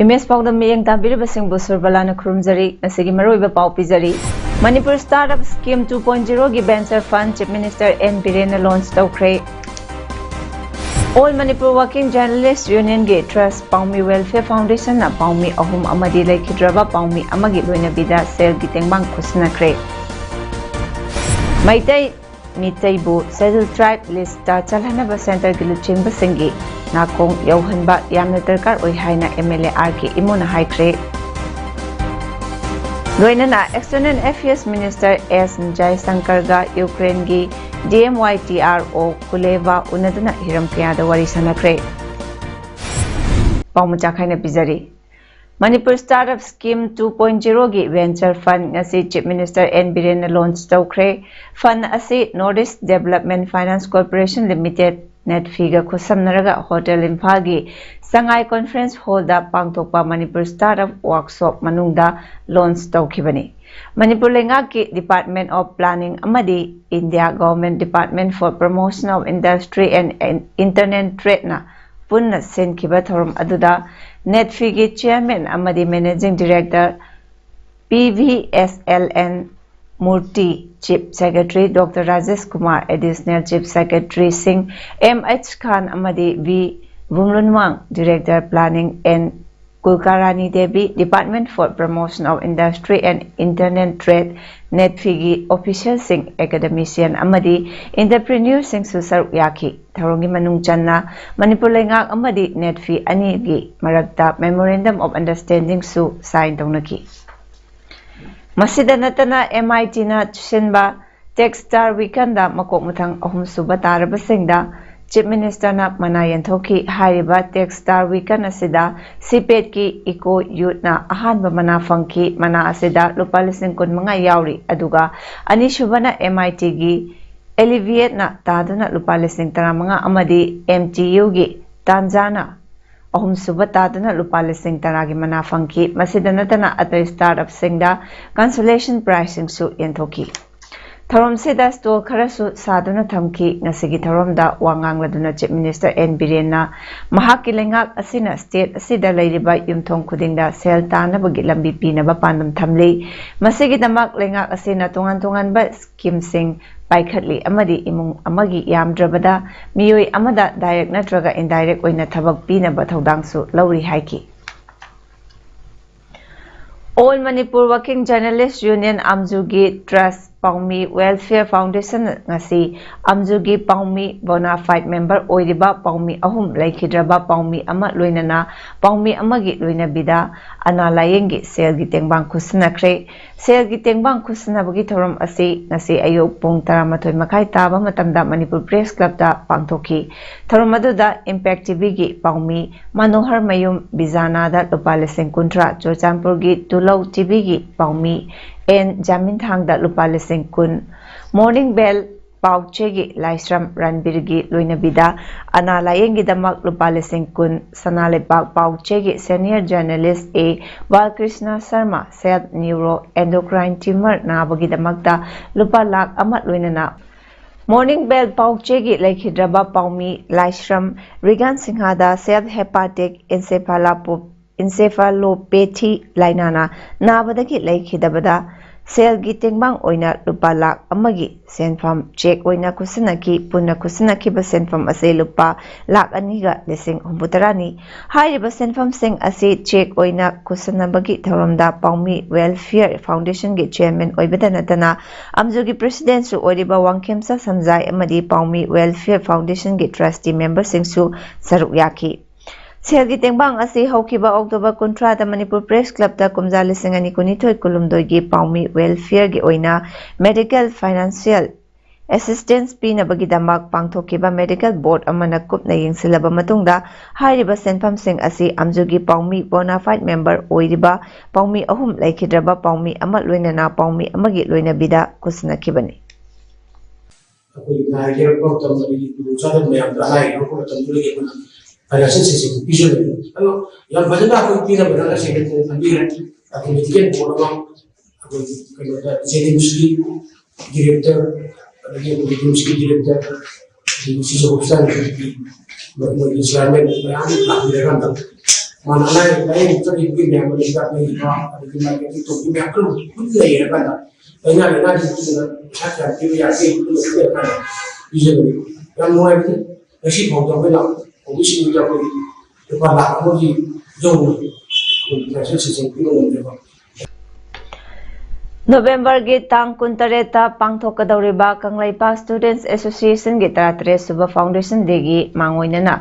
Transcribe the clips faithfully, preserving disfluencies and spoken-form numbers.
Image ꯄꯥꯎꯗꯝ ꯃꯤꯠꯌꯦꯡ ꯇꯥꯕꯤꯔꯤꯕꯁꯤꯡꯕꯨ ꯁꯨꯔꯕꯂꯥꯅ ꯈꯨꯔꯨꯝꯖꯔꯤ꯫ ꯉꯁꯤꯒꯤ ꯃꯔꯨꯑꯣꯏꯕ ꯄꯥꯎ ꯄꯤꯖꯔꯤ꯫ Manipur Startup Scheme two point zero ꯒꯤ venture fund Chief Minister N ꯕꯤꯔꯦꯟꯅ launch ꯇꯧꯈ꯭ꯔꯦ꯫ All Manipur Working Journalist Union ꯒꯤ trust ꯄꯥꯎꯃꯤ Welfare Foundation ꯅ ꯄꯥꯎꯃꯤ ꯑꯍꯨꯝ ꯑꯃꯗꯤ ꯂꯩꯈꯤꯗ꯭ꯔꯕ ꯄꯥꯎꯃꯤ ꯑꯃꯒꯤ ꯂꯣꯏꯅꯕꯤꯗ ꯁꯦꯜꯒꯤ ꯇꯦꯡꯕꯥꯡ ꯈꯨꯠꯁꯤꯟꯅꯈ꯭ꯔꯦ꯫ ꯃꯩꯇꯩ ꯃꯤꯇꯩꯕꯨ Scheduled Tribe list ꯇ ꯆꯜꯍꯟꯅꯕ centre ꯒꯤ ꯂꯨꯆꯤꯡꯕꯁꯤꯡꯒꯤ ꯅꯥꯀꯣꯡ ꯌꯧꯍꯟꯕ ꯌꯥꯝꯅ ꯗꯔꯀꯥꯔ ꯑꯣꯏ ꯍꯥꯏꯅ M L A R K ꯏꯃꯣꯅ ꯍꯥꯏꯈ꯭ꯔꯦ꯫ ꯂꯣꯏꯅꯅ External Affairs Minister S ꯖꯌꯁꯪꯀꯔꯒ ꯌꯨꯀ꯭ꯔꯦꯟꯒꯤ D M Y T R O ꯀꯨꯂꯦꯕꯥ ꯎꯅꯗꯨꯅ ꯍꯤꯔꯝ ꯀꯌꯥꯗ ꯋꯥꯔꯤ ꯁꯥꯟꯅꯈ꯭ꯔꯦ꯫ ꯄꯥꯎ ꯃꯆꯥ ꯈꯥꯏꯅ ꯄꯤꯖꯔꯤ꯫ Manipur Startup Scheme two point zero ꯒꯤ venture fund ꯉꯁꯤ Chief Minister N ꯕꯤꯔꯦꯟꯅ launch ꯇꯧꯈ꯭ꯔꯦ꯫ Fund ꯑꯁꯤ North East Development Finance Corporation Limited, NEDFI ꯒ ꯈꯨꯠꯁꯝꯅꯔꯒ Hotel ꯏꯝꯐꯥꯜꯒꯤ ꯁꯉꯥꯏ Conference Hall ꯗ ꯄꯥꯡꯊꯣꯛꯄ ꯃꯅꯤꯄꯨꯔ Startup Workshop ꯃꯅꯨꯡꯗ launch ꯇꯧꯈꯤꯕꯅꯤ꯫ ꯃꯅꯤꯄꯨꯔ ꯂꯩꯉꯥꯛꯀꯤ Department of Planning ꯑꯃꯗꯤ India Government Department for Promotion of Industry and Internal Trade ꯅ ꯄꯨꯟꯅ ꯁꯤꯟꯈꯤꯕ ꯊꯧꯔꯝ ꯑꯗꯨꯗ NEDFI ꯒꯤ Chairman ꯑꯃꯗꯤ Managing Director P V S L N Murthy, Chief Secretary Doctor Rajesh Kumar, Additional Chief Secretary ꯁꯤꯡ M H Khan ꯑꯃꯗꯤ V ꯕꯨꯝꯂꯨꯟꯋꯥꯡ, Director Planning, N Kulkarani Devi, Department for Promotion of Industry and Internal Trade, NEDFI ꯒꯤ official ꯁꯤꯡ, academician ꯑꯃꯗꯤ entrepreneur ꯁꯤꯡꯁꯨ ꯁꯔꯨꯛ ꯌꯥꯈꯤ꯫ ꯊꯧꯔꯝꯒꯤ ꯃꯅꯨꯡ ꯆꯟꯅ ꯃꯅꯤꯄꯨꯔ ꯂꯩꯉꯥꯛ ꯑꯃꯗꯤ NEDFI ꯑꯅꯤꯒꯤ ꯃꯔꯛꯇ Memorandum of Understanding ꯁꯨ sign ꯇꯧꯅꯈꯤ꯫ ꯃꯁꯤꯗ ꯅꯠꯇꯅ M I T ꯅ ꯁꯤꯟꯕ Techstar Weekend ꯗ ꯃꯀꯣꯛ ꯃꯊꯪ ꯑꯍꯨꯝꯁꯨꯕ ꯇꯥꯔꯕꯁꯤꯡꯗ Chief Ministerꯅ ꯃꯅꯥ ꯌꯦꯟꯊꯣꯛꯈꯤ꯫ ꯍꯥꯏꯔꯤꯕ Tech Star Weekend ꯑꯁꯤꯗ CPETꯀꯤ Eco Youthꯅ ꯑꯍꯥꯟꯕ ꯃꯅꯥ ꯐꯪꯈꯤ꯫ ꯃꯅꯥ ꯑꯁꯤꯗ ꯂꯨꯄꯥ ꯂꯤꯁꯤꯡ ꯀꯨꯟ ꯃꯉꯥ ꯌꯥꯎꯔꯤ꯫ ꯑꯗꯨꯒ ꯑꯅꯤꯁꯨꯕꯅ MITꯒꯤ Elevate ꯅ ꯇꯥꯗꯨꯅ ꯂꯨꯄꯥ ꯂꯤꯁꯤꯡ ꯇꯔꯥꯃꯉꯥ ꯑꯃꯗꯤ MTUꯒꯤ Tanzana ꯑꯍꯨꯝꯁꯨꯕ ꯇꯥꯗꯨꯅ ꯂꯨꯄꯥ ꯂꯤꯁꯤꯡ ꯇꯔꯥꯒꯤ ꯃꯅꯥ ꯐꯪꯈꯤ꯫ ꯃꯁꯤꯗ ꯅꯠꯇꯅ ꯑꯇꯩ startupꯁꯤꯡꯗ consolation prizeꯁꯤꯡꯁꯨ ꯌꯦꯟꯊꯣꯛꯈꯤ꯫ ꯊꯧꯔꯝꯁꯤꯗ stall ꯈꯔꯁꯨ ꯁꯥꯗꯨꯅ ꯊꯝꯈꯤ꯫ ꯉꯁꯤꯒꯤ ꯊꯧꯔꯝꯗ ꯋꯥ ꯉꯥꯡꯂꯗꯨꯅ Chief Minister N ꯕꯤꯔꯦꯟꯅ ꯃꯍꯥꯛꯀꯤ ꯂꯩꯉꯥꯛ ꯑꯁꯤꯅ state ꯑꯁꯤꯗ ꯂꯩꯔꯤꯕ ꯌꯨꯝꯊꯣꯡ ꯈꯨꯗꯤꯡꯗ ꯁꯦꯜ ꯇꯥꯅꯕꯒꯤ ꯂꯝꯕꯤ ꯄꯤꯅꯕ ꯄꯥꯟꯗꯝ ꯊꯝꯂꯤ꯫ ꯃꯁꯤꯒꯤꯗꯃꯛ ꯂꯩꯉꯥꯛ ꯑꯁꯤꯅ ꯇꯣꯉꯥꯟ ꯇꯣꯉꯥꯟꯕ schemeꯁꯤꯡ ꯄꯥꯏꯈꯠꯂꯤ ꯑꯃꯗꯤ ꯏꯃꯨꯡ ꯑꯃꯒꯤ ꯌꯥꯝꯗ꯭ꯔꯕꯗ ꯃꯤꯑꯣꯏ ꯑꯃꯗ direct ꯅꯠꯇ꯭ꯔꯒ indirect ꯑꯣꯏꯅ ꯊꯕꯛ ꯄꯤꯅꯕ ꯊꯧꯗꯥꯡꯁꯨ ꯂꯧꯔꯤ ꯍꯥꯏꯈꯤ꯫ All Manipur Working Journalist Union ꯑꯝꯖꯨꯒꯤ trust ꯄꯥꯎꯃꯤ Welfare Foundation ꯉꯁꯤ ꯑꯝꯖꯨꯒꯤ ꯄꯥꯎꯃꯤ bona fide member ꯑꯣꯏꯔꯤꯕ ꯄꯥꯎꯃꯤ ꯑꯍꯨꯝ ꯂꯩꯈꯤꯗ꯭ꯔꯕ ꯄꯥꯎꯃꯤ ꯑꯃ ꯂꯣꯏꯅꯅ ꯄꯥꯎꯃꯤ ꯑꯃꯒꯤ ꯂꯣꯏꯅꯕꯤꯗ ꯑꯅꯥ ꯂꯥꯌꯦꯡꯒꯤ ꯁꯦꯜꯒꯤ ꯇꯦꯡꯕꯥꯡ ꯈꯨꯠꯁꯤꯟꯅꯈ꯭ꯔꯦ꯫ ꯁꯦꯜꯒꯤ ꯇꯦꯡꯕꯥꯡ ꯈꯨꯠꯁꯤꯟꯅꯕꯒꯤ ꯊꯧꯔꯝ ꯑꯁꯤ ꯉꯁꯤ ꯑꯌꯨꯛ ꯄꯨꯡ ꯇꯔꯥꯃꯥꯊꯣꯏ ꯃꯈꯥꯏ ꯇꯥꯕ ꯃꯇꯝꯗ ꯃꯅꯤꯄꯨꯔ Press Clubꯇ ꯄꯥꯡꯊꯣꯛꯈꯤ꯫ ꯊꯧꯔꯝ ꯑꯗꯨꯗ Impact TVꯒꯤ ꯄꯥꯎꯃꯤ ꯃꯅꯣꯍꯔ ꯃꯌꯨꯝ ꯕꯤꯖꯥꯅꯥꯗ ꯂꯨꯄꯥ ꯂꯤꯁꯤꯡ ꯀꯨꯟꯊ꯭ꯔꯥ, ꯆꯨꯔꯆꯥꯟꯄꯨꯔꯒꯤ ꯇꯨꯂꯧ TVꯒꯤ ꯄꯥꯎꯃꯤ ꯑꯦꯟ ꯖꯥꯃꯤꯟꯊꯥꯡꯗ ꯂꯨꯄꯥ ꯂꯤꯁꯤꯡ ꯀꯨꯟ, Morning Bell ꯄꯥꯎꯆꯦꯒꯤ ꯂꯥꯏꯁ꯭ꯔꯝ ꯔꯟꯕꯤꯔꯒꯤ ꯂꯣꯏꯅꯕꯤꯗ ꯑꯅꯥ ꯂꯥꯌꯦꯡꯒꯤꯗꯃꯛ ꯂꯨꯄꯥ ꯂꯤꯁꯤꯡ ꯀꯨꯟ, ꯁꯅꯥ ꯂꯩꯄꯥꯛ ꯄꯥꯎꯆꯦꯒꯤ senior journalist ꯑꯦ ꯕꯥꯂꯀ꯭ꯔꯤꯁꯅ ꯁꯔꯃ self neuroendocrine tumor ꯅꯥꯕꯒꯤꯗꯃꯛꯇ ꯂꯨꯄꯥ ꯂꯥꯈ ꯑꯃ ꯂꯣꯏꯅꯅ Morning Bell ꯄꯥꯎꯆꯦꯒꯤ ꯂꯩꯈꯤꯗ꯭ꯔꯕ ꯄꯥꯎꯃꯤ ꯂꯥꯏꯁ꯭ꯔꯝ ꯔꯤꯒꯥꯟ ꯁꯤꯡꯍꯥꯗ self hepatic encephalopathy encephalopathy ꯂꯥꯏꯅꯥꯅ ꯅꯥꯕꯗꯒꯤ ꯂꯩꯈꯤꯗꯕꯗ ꯁꯦꯜꯒꯤ ꯇꯦꯡꯕꯥꯡ ꯑꯣꯏꯅ ꯂꯨꯄꯥ ꯂꯥꯈ ꯑꯃꯒꯤ ꯁꯦꯟꯐꯝ cheque ꯑꯣꯏꯅ ꯈꯨꯠꯁꯤꯟꯅꯈꯤ꯫ ꯄꯨꯟꯅ ꯈꯨꯠꯁꯤꯟꯅꯈꯤꯕ ꯁꯦꯟꯐꯝ ꯑꯁꯤ ꯂꯨꯄꯥ ꯂꯥꯈ ꯑꯅꯤꯒ ꯂꯤꯁꯤꯡ ꯍꯨꯝꯐꯨꯇꯔꯥꯅꯤ꯫ ꯍꯥꯏꯔꯤꯕ ꯁꯦꯟꯐꯝꯁꯤꯡ ꯑꯁꯤ cheque ꯑꯣꯏꯅ ꯈꯨꯠꯁꯤꯟꯅꯕꯒꯤ ꯊꯧꯔꯝꯗ ꯄꯥꯎꯃꯤ Welfare Foundationꯒꯤ chairman ꯑꯣꯏꯕꯗ ꯅꯠꯇꯅ ꯑꯝꯖꯨꯒꯤ presidentꯁꯨ ꯑꯣꯏꯔꯤꯕ ꯋꯥꯡꯈꯦꯝꯆꯥ ꯁꯝꯖꯥꯏ ꯑꯃꯗꯤ ꯄꯥꯎꯃꯤ Welfare Foundationꯒꯤ trustee memberꯁꯤꯡꯁꯨ ꯁꯔꯨꯛ ꯌꯥꯈꯤ꯫ ꯁꯦꯜꯒꯤ ꯇꯦꯡꯕꯥꯡ ꯑꯁꯤ ꯍꯧꯈꯤꯕ October ꯀꯨꯟꯊ꯭ꯔꯥꯗ ꯃꯅꯤꯄꯨꯔ Press Clubꯇ ꯀꯨꯝꯖꯥ ꯂꯤꯁꯤꯡ ꯑꯅꯤ ꯀꯨꯟꯅꯤꯊꯣꯏ ꯀꯨꯟꯍꯨꯝꯗꯣꯏꯒꯤ ꯄꯥꯎꯃꯤ Welfareꯒꯤ ꯑꯣꯏꯅ medical, financial assistance ꯄꯤꯅꯕꯒꯤꯗꯃꯛ ꯄꯥꯡꯊꯣꯛꯈꯤꯕ medical board ꯑꯃꯅ ꯀꯨꯞꯅ ꯌꯦꯡꯁꯤꯜꯂꯕ ꯃꯇꯨꯡꯗ, ꯍꯥꯏꯔꯤꯕ ꯁꯦꯟꯐꯝꯁꯤꯡ ꯑꯁꯤ ꯑꯝꯖꯨꯒꯤ ꯄꯥꯎꯃꯤ bona fide member ꯑꯣꯏꯔꯤꯕ ꯄꯥꯎꯃꯤ ꯑꯍꯨꯝ ꯂꯩꯈꯤꯗ꯭ꯔꯕ ꯄꯥꯎꯃꯤ ꯑꯃ ꯂꯣꯏꯅꯅ ꯄꯥꯎꯃꯤ ꯑꯃꯒꯤ ꯂꯣꯏꯅꯕꯤꯗ ꯈꯨꯠꯁꯤꯟꯅꯈꯤꯕꯅꯤ꯫ ꯑꯩꯈꯣꯏꯒꯤ ꯅꯥꯏ ꯌꯦꯛꯂꯛꯄ ꯃꯇꯝꯗ ꯑꯩꯈꯣꯏꯒꯤ ꯈꯨꯗꯣꯡꯆꯥꯗꯕ ꯃꯌꯥꯝꯗꯣ ꯑꯅꯥ ꯑꯌꯦꯛ ꯌꯥꯎꯔꯛꯄ ꯃꯇꯝꯗꯨꯗꯒꯤ ꯑꯩꯈꯣꯏꯅ financial assistance ꯄꯤꯖꯕꯅꯤ꯫ ꯑꯗꯣ ꯌꯥꯝ ꯐꯖꯅ ꯑꯩꯈꯣꯏ ꯄꯤꯅꯕꯗ ꯉꯁꯤ ꯂꯝꯕꯤꯔꯦ꯫ ꯑꯩꯈꯣꯏ medical board ꯑꯃ ꯑꯩꯈꯣꯏ ꯀꯩꯅꯣꯗ JNIMSꯀꯤ director, ꯑꯗꯒꯤ ꯑꯩꯈꯣꯏ JNIMSꯀꯤ director, ꯑꯗꯒꯤ ꯁꯤꯁꯨ hospitalꯒꯤ ꯃꯣꯏꯒꯤ chairman ꯃꯌꯥꯝ ꯂꯥꯛꯄꯤꯔꯀꯥꯟꯗ ꯃꯥꯅ ꯑꯅꯥ ꯑꯌꯦꯛ ꯂꯥꯌꯦꯡ ꯆꯠꯂꯤꯕꯒꯤ ꯃꯌꯥꯝ ꯑꯃ ꯍꯤꯗꯥꯛ ꯂꯩꯔꯤꯕ ꯑꯗꯒꯤ ꯃꯥꯒꯤ ꯑꯇꯩ ꯇꯧꯕ ꯃꯌꯥꯝ ꯄꯨꯟꯅ ꯂꯩꯔꯀꯥꯟꯗ ꯂꯥꯏꯅꯥ ꯂꯥꯏꯅꯥꯁꯤꯡ ꯄꯨꯟꯅ ꯄꯩꯁꯥ ꯀꯌꯥ ꯄꯤꯕ ꯌꯥꯒꯦ ꯄꯨꯟꯅ ꯈꯟꯅꯔꯀꯥꯟꯗ ꯄꯤꯖꯕꯅꯤ꯫ ꯌꯥꯝ ꯅꯨꯡꯉꯥꯏꯕꯅꯤ꯫ ꯉꯁꯤ ꯐꯥꯎꯗ ꯑꯩꯈꯣꯏꯅ ꯍꯧꯖꯤꯛꯁꯤꯡꯗ ꯑꯩꯈꯣꯏ ꯂꯨꯄꯥ ꯂꯥꯈ ꯑꯃꯒꯤ ꯌꯧꯅ ꯑꯩꯈꯣꯏ financial assistance ꯄꯤꯕ ꯉꯝꯖꯕ꯫ ꯅꯣꯕꯦꯝꯕꯔꯒꯤ ꯇꯥꯡ ꯀꯨꯟꯇꯔꯦꯠꯇ ꯄꯥꯡꯊꯣꯛꯀꯗꯧꯔꯤꯕ ꯀꯪꯂꯩꯄꯥꯛ Students Associationꯒꯤ ꯇꯔꯥꯇꯔꯦꯠ ꯁꯨꯕ Foundation Dayꯒꯤ ꯃꯥꯡꯑꯣꯏꯅꯅ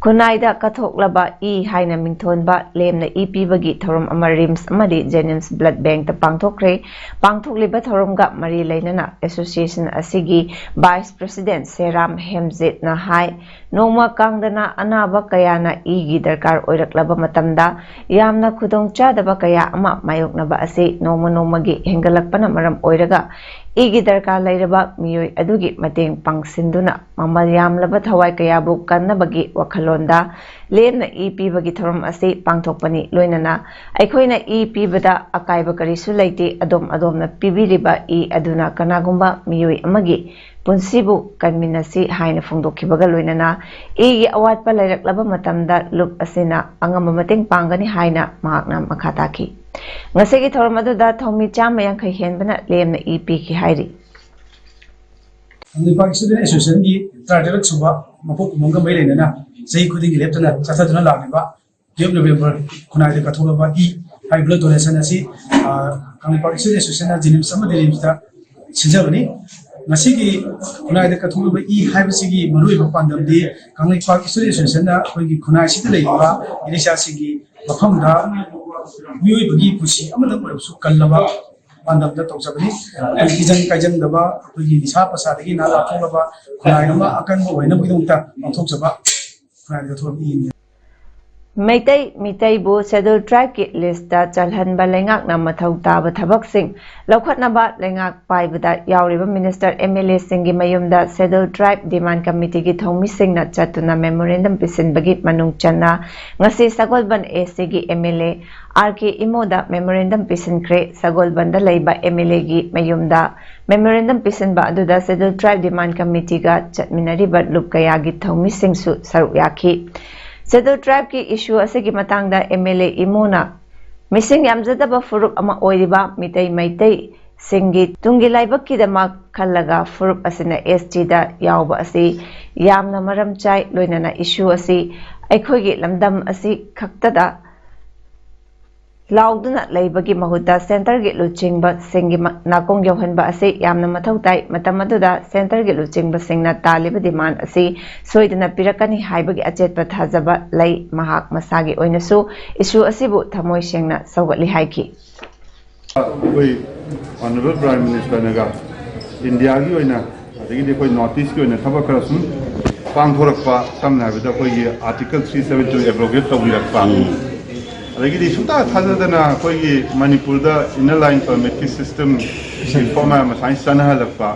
ꯈꯨꯟꯅꯥꯏꯗ ꯀꯠꯊꯣꯛꯂꯕ ꯏ ꯍꯥꯏꯅ ꯃꯤꯡꯊꯣꯟꯕ ꯂꯦꯝꯅ ꯏ ꯄꯤꯕꯒꯤ ꯊꯧꯔꯝ ꯑꯃ RIMS ꯑꯃꯗꯤ JNIMS blood bankꯇ ꯄꯥꯡꯊꯣꯛꯈ꯭ꯔꯦ꯫ ꯄꯥꯡꯊꯣꯛꯂꯤꯕ ꯊꯧꯔꯝꯒ ꯃꯔꯤ ꯂꯩꯅꯅ association ꯑꯁꯤꯒꯤ vice president ꯁꯦꯔꯥꯝ ꯍꯦꯝꯖꯤꯠꯅ ꯍꯥꯏ, ꯅꯣꯡꯃ ꯀꯥꯡꯗꯅ ꯑꯅꯥꯕ ꯀꯌꯥꯅ ꯏꯒꯤ ꯗꯔꯀꯥꯔ ꯑꯣꯏꯔꯛꯂꯕ ꯃꯇꯝꯗ ꯌꯥꯝꯅ ꯈꯨꯗꯣꯡ ꯆꯥꯗꯕ ꯀꯌꯥ ꯑꯃ ꯃꯥꯌꯣꯛꯅꯕ ꯑꯁꯤ ꯅꯣꯡꯃ ꯅꯣꯡꯃꯒꯤ ꯍꯦꯟꯒꯠꯂꯛꯄꯅ ꯃꯔꯝ ꯑꯣꯏꯔꯒ ꯏꯒꯤ ꯗꯔꯀꯥꯔ ꯂꯩꯔꯕ ꯃꯤꯑꯣꯏ ꯑꯗꯨꯒꯤ ꯃꯇꯦꯡ ꯄꯥꯡꯁꯤꯟꯗꯨꯅ ꯃꯃꯜ ꯌꯥꯝꯂꯕ ꯊꯋꯥꯏ ꯀꯌꯥꯕꯨ ꯀꯟꯅꯕꯒꯤ ꯋꯥꯈꯜꯂꯣꯟꯗ ꯂꯦꯝꯅ ꯏ ꯄꯤꯕꯒꯤ ꯊꯧꯔꯝ ꯑꯁꯤ ꯄꯥꯡꯊꯣꯛꯄꯅꯤ꯫ ꯂꯣꯏꯅꯅ ꯑꯩꯈꯣꯏꯅ ꯏ ꯄꯤꯕꯗ ꯑꯀꯥꯏꯕ ꯀꯔꯤꯁꯨ ꯂꯩꯇꯦ꯫ ꯑꯗꯣꯝ ꯑꯗꯣꯝꯅ ꯄꯤꯕꯤꯔꯤꯕ ꯏ ꯑꯗꯨꯅ ꯀꯅꯥꯒꯨꯝꯕ ꯃꯤꯑꯣꯏ ꯑꯃꯒꯤ ꯄꯨꯟꯁꯤꯕꯨ ꯀꯟꯃꯤꯟꯅꯁꯤ ꯍꯥꯏꯅ ꯐꯣꯡꯗꯣꯛꯈꯤꯕꯒ ꯂꯣꯏꯅꯅ ꯏꯒꯤ ꯑꯋꯥꯠꯄ ꯂꯩꯔꯛꯂꯕ ꯃꯇꯝꯗ ꯂꯨꯞ ꯑꯁꯤꯅ ꯑꯉꯝꯕ ꯃꯇꯦꯡ ꯄꯥꯡꯒꯅꯤ ꯍꯥꯏꯅ ꯃꯍꯥꯛꯅ ꯃꯈꯥ ꯇꯥꯈꯤ꯫ ꯉꯁꯤꯒꯤ ꯊꯧꯔꯝ ꯑꯗꯨꯗ ꯊꯧꯃꯤ ꯆꯥꯝꯃ ꯌꯥꯡꯈꯩ ꯍꯦꯟꯕꯅ ꯂꯦꯝꯅ ꯏ ꯄꯤꯈꯤ ꯍꯥꯏꯔꯤ꯫ ꯀꯪꯂꯩꯄꯥꯛ Student Associationꯒꯤ ꯇꯔꯥꯇꯔꯦꯠ ꯁꯨꯕ ꯃꯄꯣꯛ ꯀꯨꯝꯑꯣꯟꯒ ꯃꯔꯤ ꯂꯩꯅꯅ ꯆꯍꯤ ꯈꯨꯗꯤꯡꯒꯤ ꯂꯦꯞꯇꯅ ꯆꯠꯊꯗꯨꯅ ꯂꯥꯛꯂꯤꯕ twelve November ꯈꯨꯟꯅꯥꯏꯗ ꯀꯠꯊꯣꯛꯂꯕ ꯏ ꯍꯥꯏꯕ blood donation ꯑꯁꯤ, ꯑ, ꯀꯪꯂꯩꯄꯥꯛ Student Associationꯅ JNIMS ꯑꯃꯗꯤ RIMSꯇ ꯁꯤꯟꯖꯕꯅꯤ꯫ ꯉꯁꯤꯒꯤ ꯈꯨꯟꯅꯥꯏꯗ ꯀꯠꯊꯣꯛꯂꯕ ꯏ ꯍꯥꯏꯕꯁꯤꯒꯤ ꯃꯔꯨꯑꯣꯏꯕ ꯄꯥꯟꯗꯝꯗꯤ ꯀꯪꯂꯩꯄꯥꯛ Student Associationꯅ ꯑꯩꯈꯣꯏꯒꯤ ꯈꯨꯟꯅꯥꯏꯁꯤꯗ ꯂꯩꯔꯤꯕ ꯏꯔꯩꯆꯥꯁꯤꯡꯒꯤ ꯃꯐꯝꯗ ꯃꯤꯑꯣꯏꯕꯒꯤ ꯄꯨꯟꯁꯤ ꯑꯃꯗ ꯑꯣꯏꯔꯕꯁꯨ ꯀꯜꯂꯕ ꯄꯥꯟꯗꯝꯗ ꯇꯧꯖꯕꯅꯤ꯫ ꯑꯩꯈꯣꯏ ꯏꯖꯪ ꯀꯥꯏꯖꯪꯗꯕ, ꯑꯩꯈꯣꯏꯒꯤ ꯅꯤꯁꯥ ꯄꯁꯥꯗꯒꯤ ꯅꯍꯥꯛ ꯂꯥꯞꯊꯣꯛꯅꯕ ꯈꯨꯟꯅꯥꯏ ꯑꯃ ꯑꯀꯟꯕ ꯑꯣꯏꯅꯕꯒꯤꯗꯃꯛꯇ ꯄꯥꯡꯊꯣꯛꯆꯕ ꯈꯨꯟꯅꯥꯏꯗ ꯊꯣꯛꯂꯛꯄ ꯏꯅꯤ꯫ ꯃꯩꯇꯩ ꯃꯤꯇꯩꯕꯨ Scheduled Tribeꯀꯤ listꯇ ꯆꯜꯍꯟꯕ ꯂꯩꯉꯥꯛꯅ ꯃꯊꯧ ꯇꯥꯕ ꯊꯕꯛꯁꯤꯡ ꯂꯧꯈꯠꯅꯕ ꯂꯩꯉꯥꯛ ꯄꯥꯏꯕꯗ ꯌꯥꯎꯔꯤꯕ minister, MLAꯁꯤꯡꯒꯤ ꯃꯌꯨꯝꯗ Scheduled Tribe Demand Committeeꯒꯤ ꯊꯧꯃꯤꯁꯤꯡꯅ ꯆꯠꯇꯨꯅ memorandum ꯄꯤꯁꯤꯟꯕꯒꯤ ꯃꯅꯨꯡ ꯆꯟꯅ ꯉꯁꯤ ꯁꯒꯣꯜꯕꯟ ACꯒꯤ MLA RK ꯏꯃꯣꯗ memorandum ꯄꯤꯁꯤꯟꯈ꯭ꯔꯦ꯫ ꯁꯒꯣꯜꯕꯟꯗ ꯂꯩꯕ MLAꯒꯤ ꯃꯌꯨꯝꯗ memorandum ꯄꯤꯁꯤꯟꯕ ꯑꯗꯨꯗ Scheduled Tribe Demand Committeeꯒ ꯆꯠꯃꯤꯟꯅꯔꯤꯕ ꯂꯨꯞ ꯀꯌꯥꯒꯤ ꯊꯧꯃꯤꯁꯤꯡꯁꯨ ꯁꯔꯨꯛ ꯌꯥꯈꯤ꯫ Scheduled Tribeꯀꯤ issue ꯑꯁꯤꯒꯤ ꯃꯇꯥꯡꯗ MLA ꯏꯃꯣꯅ ꯃꯤꯁꯤꯡ ꯌꯥꯝꯖꯗꯕ ꯐꯨꯔꯨꯞ ꯑꯃ ꯑꯣꯏꯔꯤꯕ ꯃꯤꯇꯩ ꯃꯩꯇꯩꯁꯤꯡꯒꯤ ꯇꯨꯡꯒꯤ ꯂꯥꯏꯕꯛꯀꯤꯗꯃꯛ ꯈꯜꯂꯒ ꯐꯨꯔꯨꯞ ꯑꯁꯤꯅ STꯗ ꯌꯥꯎꯕ ꯑꯁꯤ ꯌꯥꯝꯅ ꯃꯔꯝ ꯆꯥꯏ꯫ ꯂꯣꯏꯅꯅ issue ꯑꯁꯤ ꯑꯩꯈꯣꯏꯒꯤ ꯂꯝꯗꯝ ꯑꯁꯤ ꯈꯛꯇꯗ ꯂꯥꯎꯗꯨꯅ ꯂꯩꯕꯒꯤ ꯃꯍꯨꯠꯇ centreꯒꯤ ꯂꯨꯆꯤꯡꯕꯁꯤꯡꯒꯤ ꯃ-, ꯅꯥꯀꯣꯡ ꯌꯧꯍꯟꯕ ꯑꯁꯤ ꯌꯥꯝꯅ ꯃꯊꯧ ꯇꯥꯏ꯫ ꯃꯇꯝ ꯑꯗꯨꯗ centreꯒꯤ ꯂꯨꯆꯤꯡꯕꯁꯤꯡꯅ ꯇꯥꯜꯂꯤꯕ demand ꯑꯁꯤ ꯁꯣꯏꯗꯅ ꯄꯤꯔꯛꯀꯅꯤ ꯍꯥꯏꯕꯒꯤ ꯑꯆꯦꯠꯄ ꯊꯥꯖꯕ ꯂꯩ꯫ ꯃꯍꯥꯛ ꯃꯁꯥꯒꯤ ꯑꯣꯏꯅꯁꯨ issue ꯑꯁꯤꯕꯨ ꯊꯃꯣꯏ ꯁꯦꯡꯅ ꯁꯧꯒꯠꯂꯤ ꯍꯥꯏꯈꯤ꯫ ꯑꯩꯈꯣꯏ Honourable Prime Ministerꯅꯒ ꯏꯟꯗꯤꯌꯥꯒꯤ ꯑꯣꯏꯅ, ꯑꯗꯒꯤꯗꯤ ꯑꯩꯈꯣꯏ North Eastꯀꯤ ꯑꯣꯏꯅ ꯊꯕꯛ ꯈꯔ ꯁꯨꯝ ꯄꯥꯡꯊꯣꯔꯛꯄ, ꯁꯝꯅ ꯍꯥꯏꯔꯕꯗ ꯑꯩꯈꯣꯏꯒꯤ Article three seventy two abrogate ꯇꯧꯕꯤꯔꯛꯄ, ꯑꯗꯒꯤꯗꯤ ꯁꯨꯡꯊꯥ ꯊꯥꯖꯗꯅ ꯑꯩꯈꯣꯏꯒꯤ ꯃꯅꯤꯄꯨꯔꯗ Inner Line Permitꯀꯤ system reform ꯑꯃ ꯁꯨꯃꯥꯏꯅ ꯆꯠꯅꯍꯜꯂꯛꯄ,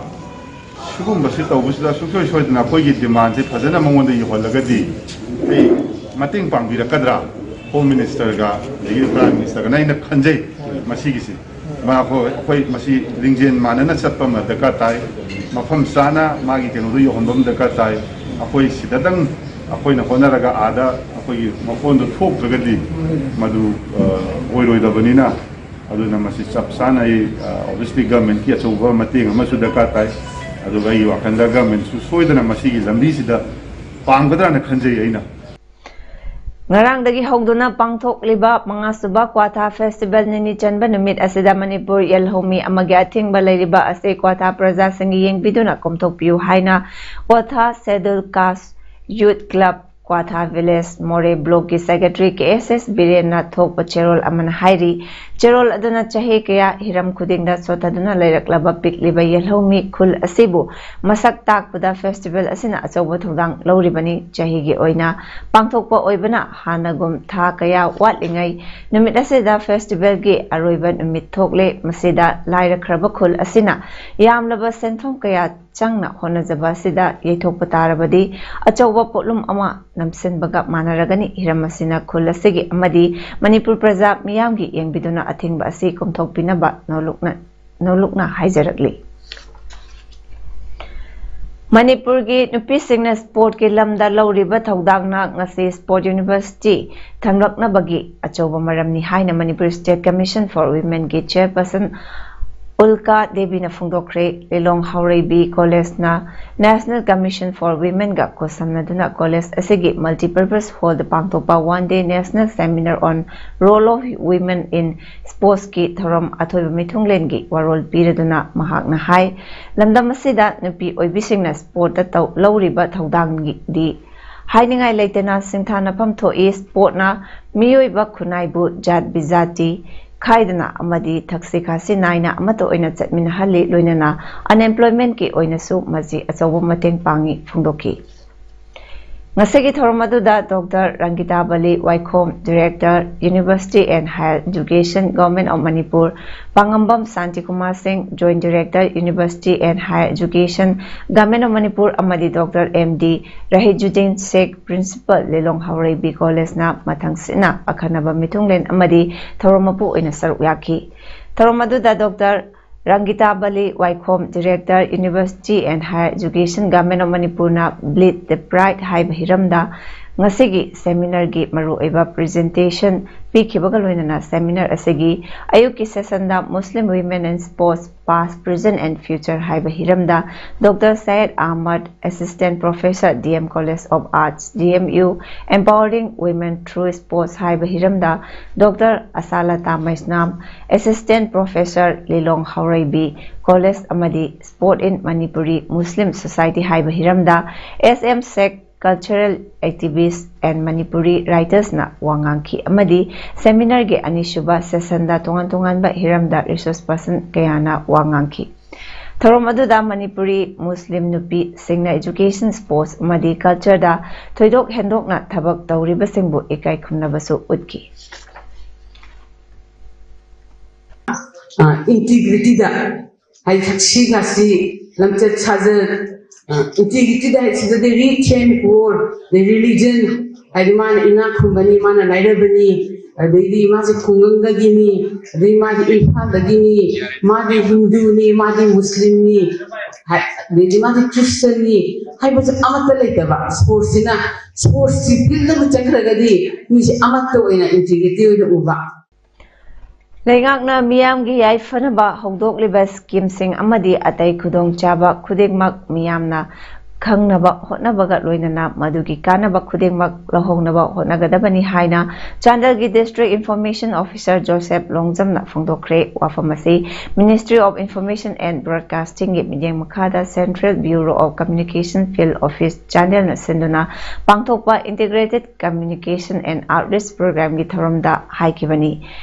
ꯁꯤꯒꯨꯝꯕꯁꯤ ꯇꯧꯕꯁꯤꯗ ꯁꯨꯡꯁꯣꯏ ꯁꯣꯏꯗꯅ ꯑꯩꯈꯣꯏꯒꯤ demandꯁꯤ ꯐꯖꯅ ꯃꯉꯣꯟꯗ ꯌꯧꯍꯜꯂꯒꯗꯤ ꯑꯩ ꯃꯇꯦꯡ ꯄꯥꯡꯕꯤꯔꯛꯀꯗ꯭ꯔꯥ Home Ministerꯒ ꯑꯗꯒꯤ Prime Ministerꯒꯅ ꯑꯩꯅ ꯈꯟꯖꯩ꯫ ꯃꯁꯤꯒꯤꯁꯤ ꯃꯥ ꯑꯩꯈꯣꯏ, ꯑꯩꯈꯣꯏ ꯃꯁꯤ ꯂꯤꯡꯖꯦꯜ ꯃꯥꯟꯅꯅ ꯆꯠꯄ ꯑꯃ ꯗꯔꯀꯥꯔ ꯇꯥꯏ꯫ ꯃꯐꯝ ꯆꯥꯅ ꯃꯥꯒꯤ ꯀꯩꯅꯣꯗꯣ ꯌꯧꯍꯟꯕ ꯑꯃ ꯗꯔꯀꯥꯔ ꯇꯥꯏ꯫ ꯑꯩꯈꯣꯏ ꯁꯤꯗꯗꯪ ꯑꯩꯈꯣꯏꯅ ꯍꯣꯠꯅꯔꯒ ꯑꯥꯗ ꯑꯩꯈꯣꯏꯒꯤ ꯃꯐꯣꯟꯗꯣ ꯊꯣꯛꯇ꯭ꯔꯒꯗꯤ ꯃꯗꯨ, ꯑ, ꯑꯣꯏꯔꯣꯏꯗꯕꯅꯤꯅ, ꯑꯗꯨꯅ ꯃꯁꯤ ꯆꯞ ꯆꯥꯅ ꯑꯩ, ꯑ, obviously governmentꯀꯤ ꯑꯆꯧꯕ ꯃꯇꯦꯡ ꯑꯃꯁꯨ ꯗꯔꯀꯥꯔ ꯇꯥꯏ꯫ ꯑꯗꯨꯒ ꯑꯩꯒꯤ ꯋꯥꯈꯜꯗ governmentꯁꯨ ꯁꯣꯏꯗꯅ ꯃꯁꯤꯒꯤ ꯂꯝꯕꯤꯁꯤꯗ ꯄꯥꯡꯒꯗ꯭ꯔꯥꯅ ꯈꯟꯖꯩ ꯑꯩꯅ꯫ ꯉꯔꯥꯡꯗꯒꯤ ꯍꯧꯗꯨꯅ ꯄꯥꯡꯊꯣꯛꯂꯤꯕ ꯃꯉꯥꯁꯨꯕ ꯀ꯭ꯋꯥꯊꯥ festival ꯅꯤꯅꯤ ꯆꯟꯕ ꯅꯨꯃꯤꯠ ꯑꯁꯤꯗ ꯃꯅꯤꯄꯨꯔ ꯌꯦꯜꯍꯧꯃꯤ ꯑꯃꯒꯤ ꯑꯊꯤꯡꯕ ꯂꯩꯔꯤꯕ ꯑꯁꯤ ꯀ꯭ꯋꯥꯊꯥ ꯄ꯭ꯔꯖꯥꯁꯤꯡꯒꯤ ꯌꯦꯡꯕꯤꯗꯨꯅ ꯀꯣꯝꯊꯣꯛꯄꯤꯌꯨ ꯍꯥꯏꯅ Kwatha Scheduled Caste Youth Club Kwatha village Moreh ꯕ꯭ꯂꯣꯛꯀꯤ ꯁꯦꯀ꯭ꯔꯦꯇꯔꯤ ꯀꯦ ꯑꯦꯁ ꯑꯦꯁ ꯕꯤꯔꯦꯟꯅ ꯊꯣꯛꯄ ꯆꯦꯔꯣꯜ ꯑꯃꯅ ꯍꯥꯏꯔꯤ, ꯆꯦꯔꯣꯜ ꯑꯗꯨꯅ ꯆꯍꯤ ꯀꯌꯥ ꯍꯤꯔꯝ ꯈꯨꯗꯤꯡꯗ ꯁꯣꯊꯗꯨꯅ ꯂꯩꯔꯛꯂꯕ ꯄꯤꯛꯂꯤꯕ ꯌꯦꯜꯍꯧꯃꯤ ꯈꯨꯜ ꯑꯁꯤꯕꯨ ꯃꯁꯛ ꯇꯥꯛꯄꯗ ꯐꯦꯁꯇꯤꯚꯦꯜ ꯑꯁꯤꯅ ꯑꯆꯧꯕ ꯊꯧꯗꯥꯡ ꯂꯧꯔꯤꯕꯅꯤ꯫ ꯆꯍꯤꯒꯤ ꯑꯣꯏꯅ ꯄꯥꯡꯊꯣꯛꯄ ꯑꯣꯏꯕꯅ ꯍꯥꯟꯅꯒꯨꯝ ꯊꯥ ꯀꯌꯥ ꯋꯥꯠꯂꯤꯉꯩ ꯅꯨꯃꯤꯠ ꯑꯁꯤꯗ ꯐꯦꯁꯇꯤꯚꯦꯜꯒꯤ ꯑꯔꯣꯏꯕ ꯅꯨꯃꯤꯠ ꯊꯣꯛꯂꯦ꯫ ꯃꯁꯤꯗ ꯂꯥꯏꯔꯈ꯭ꯔꯕ ꯈꯨꯜ ꯑꯁꯤꯅ ꯌꯥꯝꯂꯕ ꯁꯦꯟꯐꯝ ꯀꯌꯥ ꯆꯪꯅ ꯍꯣꯠꯅꯖꯕ ꯑꯁꯤꯗ ꯌꯩꯊꯣꯛꯄ ꯇꯥꯔꯕꯗꯤ ꯑꯆꯧꯕ ꯄꯣꯠꯂꯨꯝ ꯑꯃ ꯅꯝꯁꯤꯟꯕꯒ ꯃꯥꯟꯅꯔꯒꯅꯤ꯫ ꯍꯤꯔꯝ ꯑꯁꯤꯅ ꯈꯨꯜ ꯑꯁꯤꯒꯤ ꯑꯃꯗꯤ ꯃꯅꯤꯄꯨꯔ ꯄ꯭ꯔꯖꯥ ꯃꯤꯌꯥꯝꯒꯤ ꯌꯦꯡꯕꯤꯗꯨꯅ ꯑꯊꯤꯡꯕ ꯑꯁꯤ ꯀꯣꯝꯊꯣꯛꯄꯤꯅꯕ ꯅꯣꯂꯨꯛꯅ ꯅꯣꯂꯨꯛꯅ ꯍꯥꯏꯖꯔꯛꯂꯤ꯫ ꯃꯅꯤꯄꯨꯔꯒꯤ ꯅꯨꯄꯤꯁꯤꯡꯅ ꯁ꯭ꯄꯣꯔꯠꯀꯤ ꯂꯝꯗ ꯂꯧꯔꯤꯕ ꯊꯧꯗꯥꯡꯅ ꯉꯁꯤ ꯁ꯭ꯄꯣꯔꯠ ꯌꯨꯅꯤꯚꯔꯁꯤꯇꯤ ꯊꯝꯂꯛꯅꯕꯒꯤ ꯑꯆꯧꯕ ꯃꯔꯝꯅꯤ ꯍꯥꯏꯅ ꯃꯅꯤꯄꯨꯔ ꯁ꯭ꯇꯦꯠ ꯀꯃꯤꯁꯟ ꯐꯣꯔ ꯋꯤꯃꯦꯟꯒꯤ ꯆꯦꯌꯔꯄꯔꯁꯟ ꯎꯜꯀꯥ ꯗꯦꯕꯤꯅ ꯐꯣꯡꯗꯣꯛꯈ꯭ꯔꯦ꯫ ꯂꯤꯂꯣꯡ ꯍꯥꯎꯔꯩꯕꯤ ꯀꯣꯂꯦꯖꯅ ꯅꯦꯁꯅꯦꯜ ꯀꯃꯤꯁꯟ ꯐꯣꯔ ꯋꯤꯃꯦꯟꯒ ꯈꯨꯠꯁꯝꯅꯗꯨꯅ ꯀꯣꯂꯦꯖ ꯑꯁꯤꯒꯤ ꯃꯜꯇꯤꯄꯔꯄꯁ ꯍꯣꯜꯗ ꯄꯥꯡꯊꯣꯛꯄ one day national seminar on role of women in ꯁ꯭ꯄꯣꯔꯠꯁꯀꯤ ꯊꯧꯔꯝ ꯑꯊꯣꯏꯕ ꯃꯤꯊꯨꯡꯂꯦꯟꯒꯤ ꯋꯥꯔꯣꯜ ꯄꯤꯔꯗꯨꯅ ꯃꯍꯥꯛꯅ ꯍꯥꯏ, ꯂꯝꯗꯝ ꯑꯁꯤꯗ ꯅꯨꯄꯤ ꯑꯣꯏꯕꯤꯁꯤꯡꯅ ꯁ꯭ꯄꯣꯔꯠꯇ ꯇꯧ-, ꯂꯧꯔꯤꯕ ꯊꯧꯗꯥꯡꯗꯤ ꯍꯥꯏꯅꯤꯡꯉꯥꯏ ꯂꯩꯇꯅ ꯁꯤꯡꯊꯥꯅꯐꯝ ꯊꯣꯛꯏ꯫ ꯁ꯭ꯄꯣꯔꯠꯅ ꯃꯤꯑꯣꯏꯕ ꯈꯨꯟꯅꯥꯏꯕꯨ ꯖꯥꯠ ꯕꯤꯖꯥꯇꯤ ꯈꯥꯏꯗꯅ ꯑꯃꯗꯤ ꯊꯛꯁꯤ ꯈꯥꯁꯤ ꯅꯥꯏꯅ ꯑꯃꯠꯇ ꯑꯣꯏꯅ ꯆꯠꯃꯤꯟꯅꯍꯜꯂꯤ, ꯂꯣꯏꯅꯅ ꯑꯟꯑꯦꯝꯄ꯭ꯂꯣꯏꯃꯦꯟꯠꯀꯤ ꯑꯣꯏꯅꯁꯨ ꯃꯁꯤ ꯑꯆꯧꯕ ꯃꯇꯦꯡ ꯄꯥꯡꯏ ꯐꯣꯡꯗꯣꯛꯈꯤ꯫ ꯉꯁꯤꯒꯤ ꯊꯧꯔꯝ ꯑꯗꯨꯗ ꯗꯣꯛꯇꯔ ꯔꯪꯒꯤꯇꯥꯕꯂꯤ ꯋꯥꯏꯈꯣꯝ, Director, University and Higher Education, Government of Manipur, ꯄꯥꯉꯝꯕꯝ Shantikumar ꯁꯤꯡ, Joint Director, University and Higher Education, Government of Manipur, ꯑꯃꯗꯤ ꯗꯣꯛꯇꯔ ꯑꯦꯝ ꯗꯤ ꯔꯍꯤꯖꯨꯗꯤꯟ ꯁꯦꯈ, Principal, ꯂꯤꯂꯣꯡ ꯍꯥꯎꯔꯩꯕꯤ ꯀꯣꯂꯦꯖꯅ ꯃꯊꯪꯁꯤꯠꯅ ꯑꯈꯟꯅꯕ ꯃꯤꯊꯨꯡꯂꯦꯟ ꯑꯃꯗꯤ ꯊꯧꯔꯝ ꯃꯄꯨ ꯑꯣꯏꯅ ꯁꯔꯨꯛ ꯌꯥꯈꯤ꯫ ꯊꯧꯔꯝ ꯑꯗꯨꯗ ꯗꯣꯛꯇꯔ ꯔꯪꯒꯤꯇꯥꯕꯂꯤ ꯋꯥꯏꯈꯣꯝ, Director, University and Higher Education, Government of ꯃꯅꯤꯄꯨꯔꯅ Bleed the Pride ꯍꯥꯏꯕ ꯍꯤꯔꯝꯗ ꯉꯁꯤꯒꯤ ꯁꯦꯃꯤꯅꯥꯔꯒꯤ ꯃꯔꯨꯑꯣꯏꯕ ꯄ꯭ꯔꯖꯦꯟꯇꯦꯁꯟ ꯄꯤꯈꯤꯕꯒ ꯂꯣꯏꯅꯅ ꯁꯦꯃꯤꯅꯥꯔ ꯑꯁꯤꯒꯤ ꯑꯌꯨꯛꯀꯤ ꯁꯦꯁꯟꯗ Muslim Women in Sports, Past, Present and Future ꯍꯥꯏꯕ ꯍꯤꯔꯝꯗ doctor ꯁꯌꯦꯗ Ahmad, Assistant Professor, D M College of Arts, D M U, Empowering Women Through Sports ꯍꯥꯏꯕ ꯍꯤꯔꯝꯗ doctor ꯑꯁꯥꯂꯇꯥ ꯃꯩꯁꯅꯥꯝ, Assistant Professor, ꯂꯤꯂꯣꯡ ꯍꯥꯎꯔꯩꯕꯤ college ꯑꯃꯗꯤ Sport in Manipuri Muslim Society ꯍꯥꯏꯕ ꯍꯤꯔꯝꯗ S M Sheikh cultural activists and Manipuri writers ꯅ ꯋꯥ ꯉꯥꯡꯈꯤ ꯑꯃꯗꯤ seminar ꯒꯤ ꯑꯅꯤꯁꯨꯕ session ꯗ ꯇꯣꯉꯥꯟ ꯇꯣꯉꯥꯟꯕ ꯍꯤꯔꯝꯗ resource person ꯀꯌꯥꯅ ꯋꯥ ꯉꯥꯡꯈꯤ꯫ ꯊꯧꯔꯝ ꯑꯗꯨꯗ ꯃꯅꯤꯄꯨꯔꯤ ꯃꯨꯁꯂꯤꯝ ꯅꯨꯄꯤꯁꯤꯡꯅ education, sports ꯑꯃꯗꯤ culture ꯗ ꯊꯣꯏꯗꯣꯛ ꯍꯦꯟꯗꯣꯛꯅ ꯊꯕꯛ ꯇꯧꯔꯤꯕꯁꯤꯡꯕꯨ ꯏꯀꯥꯏ ꯈꯨꯝꯅꯕꯁꯨ ꯎꯠꯈꯤ꯫ ꯏꯟꯇꯤꯒ꯭ꯔꯤꯇꯤꯗ ꯍꯥꯏꯗꯤ ꯁꯤꯒꯁꯤ ꯂꯝꯆꯠ ꯁꯥꯖꯠ ꯏꯟꯇꯤꯒ꯭ꯔꯤꯇꯤꯗ ꯍꯥꯏꯁꯤꯗꯗꯤ rich and poor, religion, ꯍꯥꯏꯗꯤ ꯃꯥꯅ ꯏꯅꯥꯛ ꯈꯨꯟꯕꯅꯤ, ꯃꯥꯅ ꯂꯥꯏꯔꯕꯅꯤ, ꯑꯗꯩꯗꯤ ꯃꯥꯁꯦ ꯈꯨꯡꯒꯪꯗꯒꯤꯅꯤ, ꯑꯗꯩ ꯃꯥꯗꯤ ꯏꯝꯐꯥꯜꯗꯒꯤꯅꯤ, ꯃꯥꯗꯤ ꯍꯤꯟꯗꯨꯅꯤ, ꯃꯥꯗꯤ ꯃꯨꯁꯂꯤꯝꯅꯤ, ꯑꯗꯩꯗꯤ ꯃꯥꯗꯤ ꯈ꯭ꯔꯤꯁꯇꯟꯅꯤ ꯍꯥꯏꯕꯁꯦ ꯑꯃꯠꯇ ꯂꯩꯇꯕ꯫ ꯁ꯭ꯄꯣꯔꯠꯁꯤꯅ ꯁ꯭ꯄꯣꯔꯠꯁꯁꯤ ꯐꯤꯜꯗꯕꯨ ꯆꯠꯈ꯭ꯔꯒꯗꯤ ꯃꯤꯁꯦ ꯑꯃꯠꯇ ꯑꯣꯏꯅ ꯏꯟꯇꯤꯒ꯭ꯔꯤꯇꯤ ꯑꯣꯏꯅ ꯎꯕ꯫ ꯂꯩꯉꯥꯛꯅ ꯃꯤꯌꯥꯝꯒꯤ ꯌꯥꯏꯐꯅꯕ ꯍꯧꯗꯣꯛꯂꯤꯕ scheme ꯁꯤꯡ ꯑꯃꯗꯤ ꯑꯇꯩ ꯈꯨꯗꯣꯡꯆꯥꯕ ꯈꯨꯗꯤꯡꯃꯛ ꯃꯤꯌꯥꯝꯅ ꯈꯪꯅꯕ ꯍꯣꯠꯅꯕꯒ ꯂꯣꯏꯅꯅ ꯃꯗꯨꯒꯤ ꯀꯥꯟꯅꯕ ꯈꯨꯗꯤꯡꯃꯛ ꯂꯧꯍꯧꯅꯕ ꯍꯣꯠꯅꯒꯗꯕꯅꯤ ꯍꯥꯏꯅ ꯆꯥꯟꯗꯦꯜꯒꯤ District Information Officer ꯖꯣꯁꯦꯐ ꯂꯣꯡꯖꯝꯅ ꯐꯣꯡꯗꯣꯛꯈ꯭ꯔꯦ꯫ ꯋꯥꯐꯝ ꯑꯁꯤ Ministry of Information and Broadcasting ꯒꯤ ꯃꯤꯠꯌꯦꯡ ꯃꯈꯥꯗ Central Bureau of Communication Field Office ꯆꯥꯟꯗꯦꯜꯅ ꯁꯤꯟꯗꯨꯅ ꯄꯥꯡꯊꯣꯛꯄ Integrated Communication and Outreach Program ꯒꯤ ꯊꯧꯔꯝꯗ ꯍꯥꯏꯈꯤꯕꯅꯤ꯫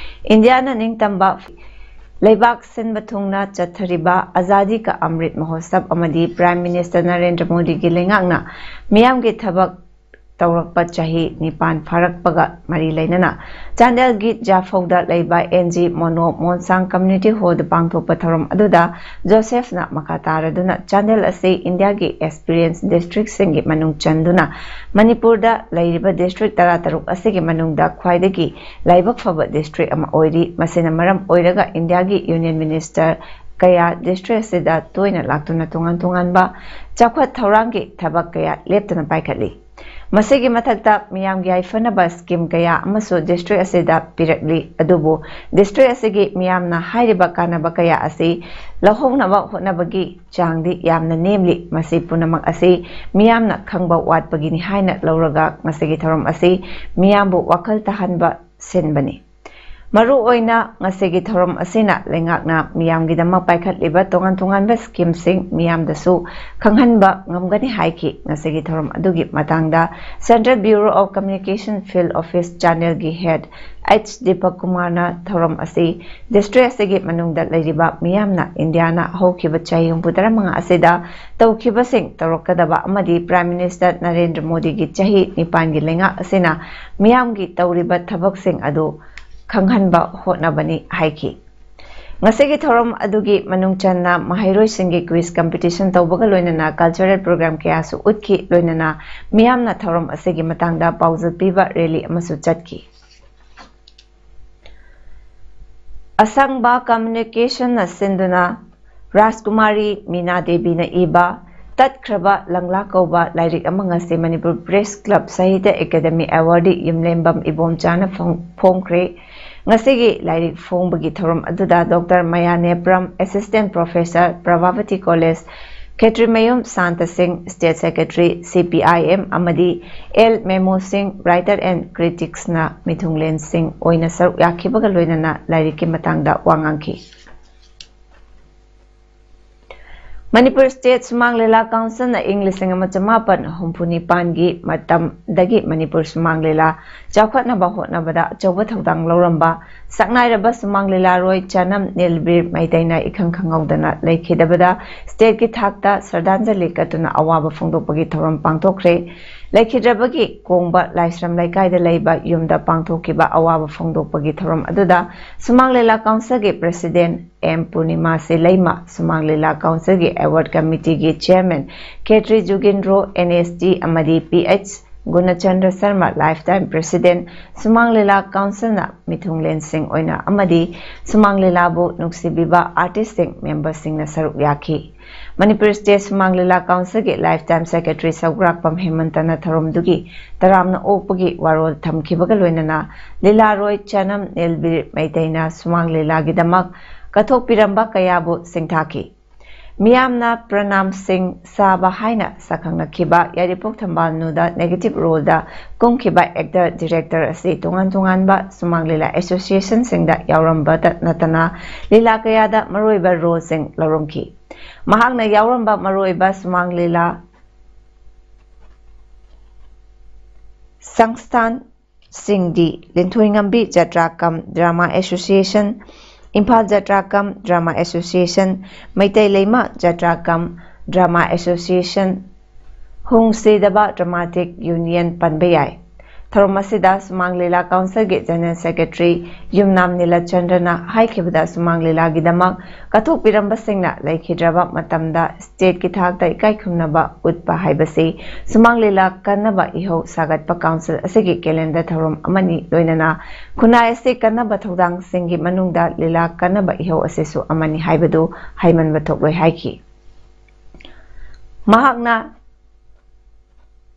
ꯏꯟꯗꯤꯌꯥꯅ ꯅꯤꯡꯇꯝꯕ ꯂꯩꯕꯥꯛ ꯁꯤꯟꯕ ꯊꯨꯡꯅ ꯆꯠꯊꯔꯤꯕ ꯑꯖꯥꯗꯤ ꯀ ꯑꯃ꯭ꯔꯤꯠ ꯃꯍꯣꯠꯁꯕ ꯑꯃꯗꯤ Prime Minister ꯅꯔꯦꯟꯗ꯭ꯔ ꯃꯣꯗꯤꯒꯤ ꯂꯩꯉꯥꯛꯅ ꯃꯤꯌꯥꯝꯒꯤ ꯊꯕꯛ ꯇꯧꯔꯛꯄ ꯆꯍꯤ ꯅꯤꯄꯥꯟ ꯐꯥꯔꯛꯄꯒ ꯃꯔꯤ ꯂꯩꯅꯅ ꯆꯥꯟꯗꯦꯜꯒꯤ ꯖꯥꯐꯧꯗ ꯂꯩꯕ and G mono ꯃꯣꯟꯁꯥꯡ Community Hall ꯗ ꯄꯥꯡꯊꯣꯛꯄ ꯊꯧꯔꯝ ꯑꯗꯨꯗ ꯖꯣꯁꯦꯐꯅ ꯃꯈꯥ ꯇꯥꯔꯗꯨꯅ ꯆꯥꯟꯗꯦꯜ ꯑꯁꯤ ꯏꯟꯗꯤꯌꯥꯒꯤ experience district ꯁꯤꯡꯒꯤ ꯃꯅꯨꯡ ꯆꯟꯗꯨꯅ ꯃꯅꯤꯄꯨꯔꯗ ꯂꯩꯔꯤꯕ district ꯇꯔꯥꯇꯔꯨꯛ ꯑꯁꯤꯒꯤ ꯃꯅꯨꯡꯗ ꯈ꯭ꯋꯥꯏꯗꯒꯤ ꯂꯥꯏꯕꯛ ꯐꯕ district ꯑꯃ ꯑꯣꯏꯔꯤ꯫ ꯃꯁꯤꯅ ꯃꯔꯝ ꯑꯣꯏꯔꯒ ꯏꯟꯗꯤꯌꯥꯒꯤ Union Minister ꯀꯌꯥ district ꯑꯁꯤꯗ ꯇꯣꯏꯅ ꯂꯥꯛꯇꯨꯅ ꯇꯣꯉꯥꯟ ꯇꯣꯉꯥꯟꯕ ꯆꯥꯎꯈꯠ ꯊꯧꯔꯥꯡꯒꯤ ꯊꯕꯛ ꯀꯌꯥ ꯂꯦꯞꯇꯅ ꯄꯥꯏꯈꯠꯂꯤ꯫ ꯃꯁꯤꯒꯤ ꯃꯊꯛꯇ ꯃꯤꯌꯥꯝꯒꯤ ꯌꯥꯏꯐꯅꯕ scheme ꯀꯌꯥ ꯑꯃꯁꯨ district ꯑꯁꯤꯗ ꯄꯤꯔꯛꯂꯤ꯫ ꯑꯗꯨꯕꯨ district ꯑꯁꯤꯒꯤ ꯃꯤꯌꯥꯝꯅ ꯍꯥꯏꯔꯤꯕ ꯀꯥꯟꯅꯕ ꯀꯌꯥ ꯑꯁꯤ ꯂꯧꯍꯧꯅꯕ ꯍꯣꯠꯅꯕꯒꯤ ꯆꯥꯡꯗꯤ ꯌꯥꯝꯅ ꯅꯦꯝꯂꯤ꯫ ꯃꯁꯤ ꯄꯨꯝꯅꯃꯛ ꯑꯁꯤ ꯃꯤꯌꯥꯝꯅ ꯈꯪꯕ ꯋꯥꯠꯄꯒꯤꯅꯤ ꯍꯥꯏꯅ ꯂꯧꯔꯒ ꯉꯁꯤꯒꯤ ꯊꯧꯔꯝ ꯑꯁꯤ ꯃꯤꯌꯥꯝꯕꯨ ꯋꯥꯈꯜ ꯇꯥꯍꯟꯕ ꯁꯤꯟꯕꯅꯤ꯫ ꯃꯔꯨꯑꯣꯏꯅ ꯉꯁꯤꯒꯤ ꯊꯧꯔꯝ ꯑꯁꯤꯅ ꯂꯩꯉꯥꯛꯅ ꯃꯤꯌꯥꯝꯒꯤꯗꯃꯛ ꯄꯥꯏꯈꯠꯂꯤꯕ ꯇꯣꯉꯥꯟ ꯇꯣꯉꯥꯟꯕ scheme ꯁꯤꯡ ꯃꯤꯌꯥꯝꯗꯁꯨ ꯈꯪꯍꯟꯕ ꯉꯝꯒꯅꯤ ꯍꯥꯏꯈꯤ꯫ ꯉꯁꯤꯒꯤ ꯊꯧꯔꯝ ꯑꯗꯨꯒꯤ ꯃꯇꯥꯡꯗ Central Bureau of Communication Field Office Channel ꯒꯤ head H ꯗꯤꯄꯛ ꯀꯨꯃꯥꯔꯅ ꯊꯧꯔꯝ ꯑꯁꯤ district ꯑꯁꯤꯒꯤ ꯃꯅꯨꯡꯗ ꯂꯩꯔꯤꯕ ꯃꯤꯌꯥꯝꯅ ꯏꯟꯗꯤꯌꯥꯅ ꯍꯧꯈꯤꯕ ꯆꯍꯤ ꯍꯨꯝꯐꯨ ꯇꯔꯥꯃꯉꯥ ꯑꯁꯤꯗ ꯇꯧꯈꯤꯕꯁꯤꯡ ꯇꯧꯔꯛꯀꯗꯕ ꯑꯃꯗꯤ Prime Minister ꯅꯔꯦꯟꯗ꯭ꯔ ꯃꯣꯗꯤꯒꯤ ꯆꯍꯤ ꯅꯤꯄꯥꯟꯒꯤ ꯂꯩꯉꯥꯛ ꯑꯁꯤꯅ ꯃꯤꯌꯥꯝꯒꯤ ꯇꯧꯔꯤꯕ ꯊꯕꯛꯁꯤꯡ ꯑꯗꯨ ꯈꯪꯍꯟꯕ ꯍꯣꯠꯅꯕꯅꯤ ꯍꯥꯏꯈꯤ꯫ ꯉꯁꯤꯒꯤ ꯊꯧꯔꯝ ꯑꯗꯨꯒꯤ ꯃꯅꯨꯡ ꯆꯟꯅ ꯃꯍꯩꯔꯣꯏꯁꯤꯡꯒꯤ quiz competition ꯇꯧꯕꯒ ꯂꯣꯏꯅꯅ cultural program ꯀꯌꯥꯁꯨ ꯎꯠꯈꯤ꯫ ꯂꯣꯏꯅꯅ ꯃꯤꯌꯥꯝꯅ ꯊꯧꯔꯝ ꯑꯁꯤꯒꯤ ꯃꯇꯥꯡꯗ ꯄꯥꯎꯖꯦꯜ ꯄꯤꯕ rally ꯑꯃꯁꯨ ꯆꯠꯈꯤ꯫ ꯑꯁꯪꯕ Communication ꯅ ꯁꯤꯟꯗꯨꯅ ꯔꯥꯖꯀꯨꯃꯥꯔꯤ ꯃꯤꯅꯥ ꯗꯦꯕꯤꯅ ꯏꯕ ꯇꯠꯈ꯭ꯔꯕ ꯂꯪꯂꯥ ꯀꯧꯕ ꯂꯥꯏꯔꯤꯛ ꯑꯃ ꯉꯁꯤ Manipur Press Club Sahitya Academy Awardee ꯌꯨꯝꯂꯦꯝꯕꯝ ꯏꯕꯣꯝꯆꯥꯅ ꯐꯣꯡ-, ꯐꯣꯡꯈ꯭ꯔꯦ꯫ ꯉꯁꯤꯒꯤ ꯂꯥꯏꯔꯤꯛ ꯐꯣꯡꯕꯒꯤ ꯊꯧꯔꯝ ꯑꯗꯨꯗ Doctor ꯃꯌꯥꯅꯦꯄ꯭ꯔꯝ, Assistant Professor, Prabhavati College, ꯈꯦꯇ꯭ꯔꯤꯃꯌꯨꯝ ꯁꯥꯟꯇ ꯁꯤꯡ, State Secretary, C P I M, ꯑꯃꯗꯤ L ꯃꯦꯃꯣ ꯁꯤꯡ, Writer and Critics ꯅ ꯃꯤꯊꯨꯡꯂꯦꯟꯁꯤꯡ ꯑꯣꯏꯅ ꯁꯔꯨꯛ ꯌꯥꯈꯤꯕꯒ ꯂꯣꯏꯅꯅ ꯂꯥꯏꯔꯤꯛꯀꯤ ꯃꯇꯥꯡꯗ ꯋꯥ ꯉꯥꯡꯈꯤ꯫ ꯃꯅꯤꯄꯨꯔ State ꯁꯨꯃꯥꯡ ꯂꯤꯂꯥ Council ꯅ ꯏꯪ ꯂꯤꯁꯤꯡ ꯑꯃ ꯆꯃꯥꯄꯟ ꯍꯨꯝꯐꯨ ꯅꯤꯄꯥꯟꯒꯤ ꯃꯇꯝꯗꯒꯤ ꯃꯅꯤꯄꯨꯔ ꯁꯨꯃꯥꯡ ꯂꯤꯂꯥ ꯆꯥꯎꯈꯠꯅꯕ ꯍꯣꯠꯅꯕꯗ ꯑꯆꯧꯕ ꯊꯧꯗꯥꯡ ꯂꯧꯔꯝꯕ ꯁꯛꯅꯥꯏꯔꯕ ꯁꯨꯃꯥꯡ ꯂꯤꯂꯥꯔꯣꯏ ꯆꯅꯝ ꯅꯤꯜꯕꯤꯔ ꯃꯩꯇꯩꯅ ꯏꯈꯪ ꯈꯪꯍꯧꯗꯅ ꯂꯩꯈꯤꯗꯕꯗ state ꯀꯤ ꯊꯥꯛꯇ ꯁ꯭ꯔꯗꯥꯟꯖꯂꯤ ꯀꯠꯇꯨꯅ ꯑꯋꯥꯕ ꯐꯣꯡꯗꯣꯛꯄꯒꯤ ꯊꯧꯔꯝ ꯄꯥꯡꯊꯣꯛꯈ꯭ꯔꯦ꯫ ꯂꯩꯈꯤꯗ꯭ꯔꯕꯒꯤ ꯀꯣꯡꯕ ꯂꯥꯏꯁ꯭ꯔꯝ ꯂꯩꯀꯥꯏꯗ ꯂꯩꯕ ꯌꯨꯝꯗ ꯄꯥꯡꯊꯣꯛꯈꯤꯕ ꯑꯋꯥꯕ ꯐꯣꯡꯗꯣꯛꯄꯒꯤ ꯊꯧꯔꯝ ꯑꯗꯨꯗ ꯁꯨꯃꯥꯡ ꯂꯤꯂꯥ Council ꯒꯤ President M ꯄꯨꯔꯅꯤꯃꯥꯁꯤ ꯂꯩꯃ, ꯁꯨꯃꯥꯡ ꯂꯤꯂꯥ Council ꯒꯤ Award Committee ꯒꯤ Chairman ꯈꯦꯇ꯭ꯔꯤ ꯖꯨꯒꯤꯟꯗ꯭ꯔꯣ, N S T ꯑꯃꯗꯤ P H ꯒꯨꯅꯆꯟꯗ꯭ꯔ Sharma, Lifetime President, ꯁꯨꯃꯥꯡ ꯂꯤꯂꯥ Council ꯅ ꯃꯤꯊꯨꯡꯂꯦꯟꯁꯤꯡ ꯑꯣꯏꯅ ꯑꯃꯗꯤ ꯁꯨꯃꯥꯡ ꯂꯤꯂꯥꯕꯨ ꯅꯨꯡꯁꯤꯕꯤꯕ artist ꯁꯤꯡ, member ꯁꯤꯡꯅ ꯁꯔꯨꯛ ꯌꯥꯈꯤ꯫ ꯃꯅꯤꯄꯨꯔ State ꯁꯨꯃꯥꯡ ꯂꯤꯂꯥ Council ꯒꯤ Lifetime Secretary ꯁꯧꯒ꯭ꯔꯥꯛꯄꯝ ꯍꯦꯃꯟꯇꯅ ꯊꯧꯔꯝꯗꯨꯒꯤ ꯇꯔꯥꯝꯅ ꯑꯣꯛꯄꯒꯤ ꯋꯥꯔꯣꯜ ꯊꯝꯈꯤꯕꯒ ꯂꯣꯏꯅꯅ ꯂꯤꯂꯥꯔꯣꯏ ꯆꯅꯝ ꯅꯤꯜꯕꯤꯔ ꯃꯩꯇꯩꯅ ꯁꯨꯃꯥꯡ ꯂꯤꯂꯥꯒꯤꯗꯃꯛ ꯀꯠꯊꯣꯛꯄꯤꯔꯝꯕ ꯀꯌꯥꯕꯨ ꯁꯤꯡꯊꯥꯈꯤ꯫ ꯃꯤꯌꯥꯝꯅ ꯄ꯭ꯔꯅꯥꯝ ꯁꯤꯡ ꯁꯥꯕ ꯍꯥꯏꯅ ꯁꯛꯈꯪꯅꯈꯤꯕ ꯌꯥꯏꯔꯤꯄꯣꯛ ꯊꯝꯕꯥꯜꯅꯨꯗ negative role ꯗ ꯀꯨꯝꯈꯤꯕ actor director ꯑꯁꯤ ꯇꯣꯉꯥꯟ ꯇꯣꯉꯥꯟꯕ ꯁꯨꯃꯥꯡ ꯂꯤꯂꯥ association ꯁꯤꯡꯗ ꯌꯥꯎꯔꯝꯕꯇ ꯅꯠꯇꯅ ꯂꯤꯂꯥ ꯀꯌꯥꯗ ꯃꯔꯨꯑꯣꯏꯕ role ꯁꯤꯡ ꯂꯧꯔꯝꯈꯤ꯫ ꯃꯍꯥꯛꯅ ꯌꯥꯎꯔꯝꯕ ꯃꯔꯨꯑꯣꯏꯕ ꯁꯨꯃꯥꯡ ꯂꯤꯂꯥ ꯁꯪꯁꯊꯥꯟ ꯁꯤꯡꯗꯤ ꯂꯤꯟꯊꯣꯏꯉꯝꯕꯤ ꯖꯇ꯭ꯔꯥ ꯀꯝ ꯗ꯭ꯔꯃꯥ ꯑꯦꯁꯣꯁꯤꯌꯦꯁꯟ, ꯏꯝꯐꯥꯜ ꯖꯇ꯭ꯔꯥ ꯀꯝ ꯗ꯭ꯔꯃꯥ ꯑꯦꯁꯣꯁꯤꯌꯦꯁꯟ, ꯃꯩꯇꯩ ꯂꯩꯃ ꯖꯇ꯭ꯔꯥ ꯀꯝ ꯗ꯭ꯔꯃꯥ ꯑꯦꯁꯣꯁꯤꯌꯦꯁꯟ, ꯍꯣꯡꯁꯤꯗꯕ ꯗ꯭ꯔꯃꯥꯇꯤꯛ ꯌꯨꯅꯤꯌꯟ ꯄꯟꯕ ꯌꯥꯏ꯫ ꯊꯧꯔꯝ ꯑꯁꯤꯗ ꯁꯨꯃꯥꯡ ꯂꯤꯂꯥ ꯀꯥꯎꯟꯁꯤꯜꯒꯤ ꯖꯦꯅꯔꯦꯜ ꯁꯦꯀ꯭ꯔꯦꯇꯔꯤ ꯌꯨꯝꯅꯥꯝ ꯅꯤꯂꯆꯟꯗ꯭ꯔꯅ ꯍꯥꯏꯈꯤꯕꯗ, ꯁꯨꯃꯥꯡ ꯂꯤꯂꯥꯒꯤꯗꯃꯛ ꯀꯠꯊꯣꯛꯄꯤꯔꯝꯕꯁꯤꯡꯅ ꯂꯩꯈꯤꯗ꯭ꯔꯕ ꯃꯇꯝꯗ ꯁ꯭ꯇꯦꯠꯀꯤ ꯊꯥꯛꯇ ꯏꯀꯥꯏ ꯈꯨꯝꯅꯕ ꯎꯠꯄ ꯍꯥꯏꯕꯁꯤ ꯁꯨꯃꯥꯡ ꯂꯤꯂꯥ ꯀꯟꯅꯕ ꯏꯍꯧ ꯁꯥꯒꯠꯄ ꯀꯥꯎꯟꯁꯤꯜ ꯑꯁꯤꯒꯤ ꯀꯦꯂꯦꯟꯗꯔ ꯊꯧꯔꯝ ꯑꯃꯅꯤ꯫ ꯂꯣꯏꯅꯅ ꯈꯨꯟꯅꯥꯏ ꯑꯁꯤ ꯀꯟꯅꯕ ꯊꯧꯗꯥꯡꯁꯤꯡꯒꯤ ꯃꯅꯨꯡꯗ ꯂꯤꯂꯥ ꯀꯟꯅꯕ ꯏꯍꯧ ꯑꯁꯤꯁꯨ ꯑꯃꯅꯤ ꯍꯥꯏꯕꯗꯨ ꯍꯥꯏꯃꯟꯕ ꯊꯣꯛꯂꯣꯏ ꯍꯥꯏꯈꯤ꯫ ꯃꯍꯥꯛꯅ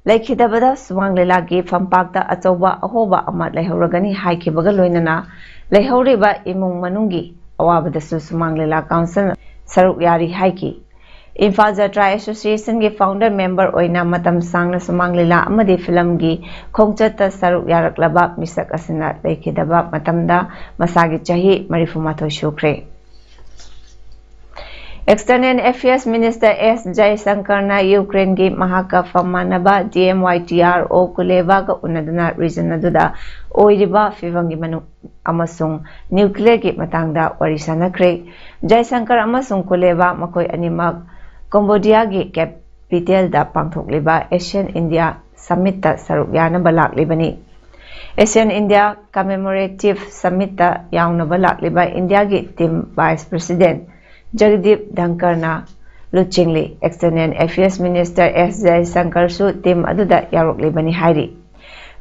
ꯂꯩꯈꯤꯗꯕꯗ ꯁꯨꯃꯥꯡ ꯂꯤꯂꯥꯒꯤ ꯐꯝꯄꯥꯛꯇ ꯑꯆꯧꯕ ꯑꯍꯣꯕ ꯑꯃ ꯂꯩꯍꯧꯔꯒꯅꯤ ꯍꯥꯏꯈꯤꯕꯒ ꯂꯣꯏꯅꯅ ꯂꯩꯍꯧꯔꯤꯕ ꯏꯃꯨꯡ ꯃꯅꯨꯡꯒꯤ ꯑꯋꯥꯕꯗꯁꯨ ꯁꯨꯃꯥꯡ ꯂꯤꯂꯥ ꯀꯥꯎꯟꯁꯤꯜꯅ ꯁꯔꯨꯛ ꯌꯥꯔꯤ ꯍꯥꯏꯈꯤ꯫ ꯏꯝꯐꯥꯜ ꯖꯇ꯭ꯔꯥ ꯑꯦꯁꯣꯁꯤꯌꯦꯁꯟꯒꯤ ꯐꯥꯎꯟꯗꯔ ꯃꯦꯝꯕꯔ ꯑꯣꯏꯅ ꯃꯇꯝ ꯁꯥꯡꯅ ꯁꯨꯃꯥꯡ ꯂꯤꯂꯥ ꯑꯃꯗꯤ ꯐꯤꯂꯝꯒꯤ ꯈꯣꯡꯆꯠꯇ ꯁꯔꯨꯛ ꯌꯥꯔꯛꯂꯕ ꯃꯤꯁꯛ ꯑꯁꯤꯅ ꯂꯩꯈꯤꯗꯕ ꯃꯇꯝꯗ ꯃꯁꯥꯒꯤ ꯆꯍꯤ ꯃꯔꯤꯐꯨ ꯃꯥꯊꯣꯏ ꯁꯨꯈ꯭ꯔꯦ꯫ External Affairs Minister S ꯖꯌꯁꯪꯀꯔꯅ ꯌꯨꯀ꯭ꯔꯦꯟꯒꯤ ꯃꯍꯥꯛꯀ ꯐꯝ ꯃꯥꯟꯅꯕ D M Y T R O ꯀꯨꯂꯦꯕꯥꯒ ꯎꯅꯗꯨꯅ ꯔꯤꯖꯟ ꯑꯗꯨꯗ ꯑꯣꯏꯔꯤꯕ ꯐꯤꯕꯝꯒꯤ ꯃꯅꯨꯡ ꯑꯃꯁꯨꯡ ꯅ꯭ꯌꯨꯀ꯭ꯂꯤꯌꯔꯒꯤ ꯃꯇꯥꯡꯗ ꯋꯥꯔꯤ ꯁꯥꯟꯅꯈ꯭ꯔꯦ꯫ ꯖꯌꯁꯪꯀꯔ ꯑꯃꯁꯨꯡ ꯀꯨꯂꯦꯕꯥ ꯃꯈꯣꯏ ꯑꯅꯤꯃꯛ ꯀꯣꯝꯕꯣꯗꯤꯌꯥꯒꯤ ꯀꯦꯄꯤꯇꯦꯜꯗ ꯄꯥꯡꯊꯣꯛꯂꯤꯕ ꯑꯦꯁꯤꯌꯥꯟ ꯏꯟꯗꯤꯌꯥ ꯁꯃꯤꯠꯇ ꯁꯔꯨꯛ ꯌꯥꯅꯕ ꯂꯥꯛꯂꯤꯕꯅꯤ꯫ ꯑꯦꯁꯤꯌꯥꯟ ꯏꯟꯗꯤꯌꯥ ꯀꯃꯦꯃꯣꯔꯦꯇꯤꯚ ꯁꯃꯤꯠꯇ ꯌꯥꯎꯅꯕ ꯂꯥꯛꯂꯤꯕ ꯏꯟꯗꯤꯌꯥꯒꯤ ꯇꯤꯝ ꯚꯥꯏꯁ ꯄ꯭ꯔꯦꯁꯤꯗꯦꯟꯠ ꯖꯒꯗꯤꯞ ꯙꯪꯀꯔꯅ ꯂꯨꯆꯤꯡꯂꯤ꯫ External Affairs Minister S ꯖꯌꯁꯪꯀꯔꯁꯨ ꯇꯤꯝ ꯑꯗꯨꯗ ꯌꯥꯎꯔꯛꯂꯤꯕꯅꯤ ꯍꯥꯏꯔꯤ꯫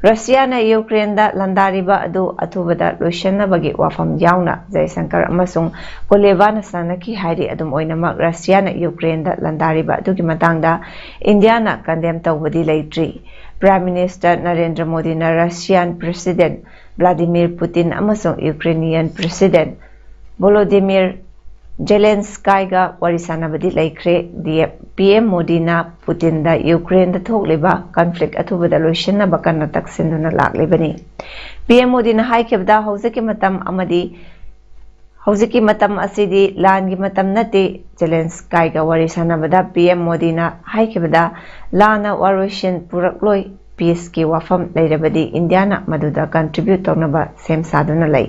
ꯔꯁꯤꯌꯥꯅ ꯌꯨꯀ꯭ꯔꯦꯟꯗ ꯂꯥꯟꯗꯥꯔꯤꯕ ꯑꯗꯨ ꯑꯊꯨꯕꯗ ꯂꯣꯏꯁꯤꯟꯅꯕꯒꯤ ꯋꯥꯐꯝ ꯌꯥꯎꯅ ꯖꯌꯁꯪꯀꯔ ꯑꯃꯁꯨꯡ ꯀꯣꯂꯦꯕꯥꯅ ꯁꯥꯟꯅꯈꯤ ꯍꯥꯏꯔꯤ꯫ ꯑꯗꯨꯝ ꯑꯣꯏꯅꯃꯛ, ꯔꯁꯤꯌꯥꯅ ꯌꯨꯀ꯭ꯔꯦꯟꯗ ꯂꯥꯟꯗꯥꯔꯤꯕ ꯑꯗꯨꯒꯤ ꯃꯇꯥꯡꯗ ꯏꯟꯗꯤꯌꯥꯅ ꯀꯟꯗꯦꯝ ꯇꯧꯕꯗꯤ ꯂꯩꯇ꯭ꯔꯤ꯫ Prime Minister ꯅꯔꯦꯟꯗ꯭ꯔ ꯃꯣꯗꯤꯅ ꯔꯁꯤꯌꯥꯟ ꯄ꯭ꯔꯦꯁꯤꯗꯦꯟꯠ ꯚ꯭ꯂꯥꯗꯤꯃꯤꯔ ꯄꯨꯇꯤꯟ ꯑꯃꯁꯨꯡ ꯌꯨꯀ꯭ꯔꯦꯅꯤꯌꯟ ꯄ꯭ꯔꯦꯁꯤꯗꯦꯟꯠ ꯚꯣꯂꯣꯗꯤꯃꯤꯔ ꯖꯦꯂꯦꯟꯁꯀꯥꯏꯒ ꯋꯥꯔꯤ ꯁꯥꯟꯅꯕꯗꯤ ꯂꯩꯈ꯭ꯔꯦ꯫ ꯗꯤ-, ꯄꯤ ꯑꯦꯝ ꯃꯣꯗꯤꯅ ꯄꯨꯇꯤꯟꯗ ꯌꯨꯀ꯭ꯔꯦꯟꯗ ꯊꯣꯛꯂꯤꯕ ꯀꯟꯐ꯭ꯂꯤꯛ ꯑꯊꯨꯕꯗ ꯂꯣꯏꯁꯤꯟꯅꯕ ꯀꯟꯅ ꯇꯛꯁꯤꯟꯗꯨꯅ ꯂꯥꯛꯂꯤꯕꯅꯤ꯫ ꯄꯤ ꯑꯦꯝ ꯃꯣꯗꯤꯅ ꯍꯥꯏꯈꯤꯕꯗ, ꯍꯧꯖꯤꯛꯀꯤ ꯃꯇꯝ ꯑꯃꯗꯤ ꯍꯧꯖꯤꯛꯀꯤ ꯃꯇꯝ ꯑꯁꯤꯗꯤ ꯂꯥꯟꯒꯤ ꯃꯇꯝ ꯅꯠꯇꯦ꯫ ꯖꯦꯂꯦꯟꯁꯀꯥꯏꯒ ꯋꯥꯔꯤ ꯁꯥꯟꯅꯕꯗ ꯄꯤ ꯑꯦꯝ ꯃꯣꯗꯤꯅ ꯍꯥꯏꯈꯤꯕꯗ, ꯂꯥꯟꯅ ꯋꯥꯔꯣꯏꯁꯤꯟ ꯄꯨꯔꯛꯂꯣꯏ, ꯄꯤꯁꯀꯤ ꯋꯥꯐꯝ ꯂꯩꯔꯕꯗꯤ ꯏꯟꯗꯤꯌꯥꯅ ꯃꯗꯨꯗ ꯀꯟꯇ꯭ꯔꯤꯕ꯭ꯌꯨꯠ ꯇꯧꯅꯕ ꯁꯦꯝ ꯁꯥꯗꯨꯅ ꯂꯩ꯫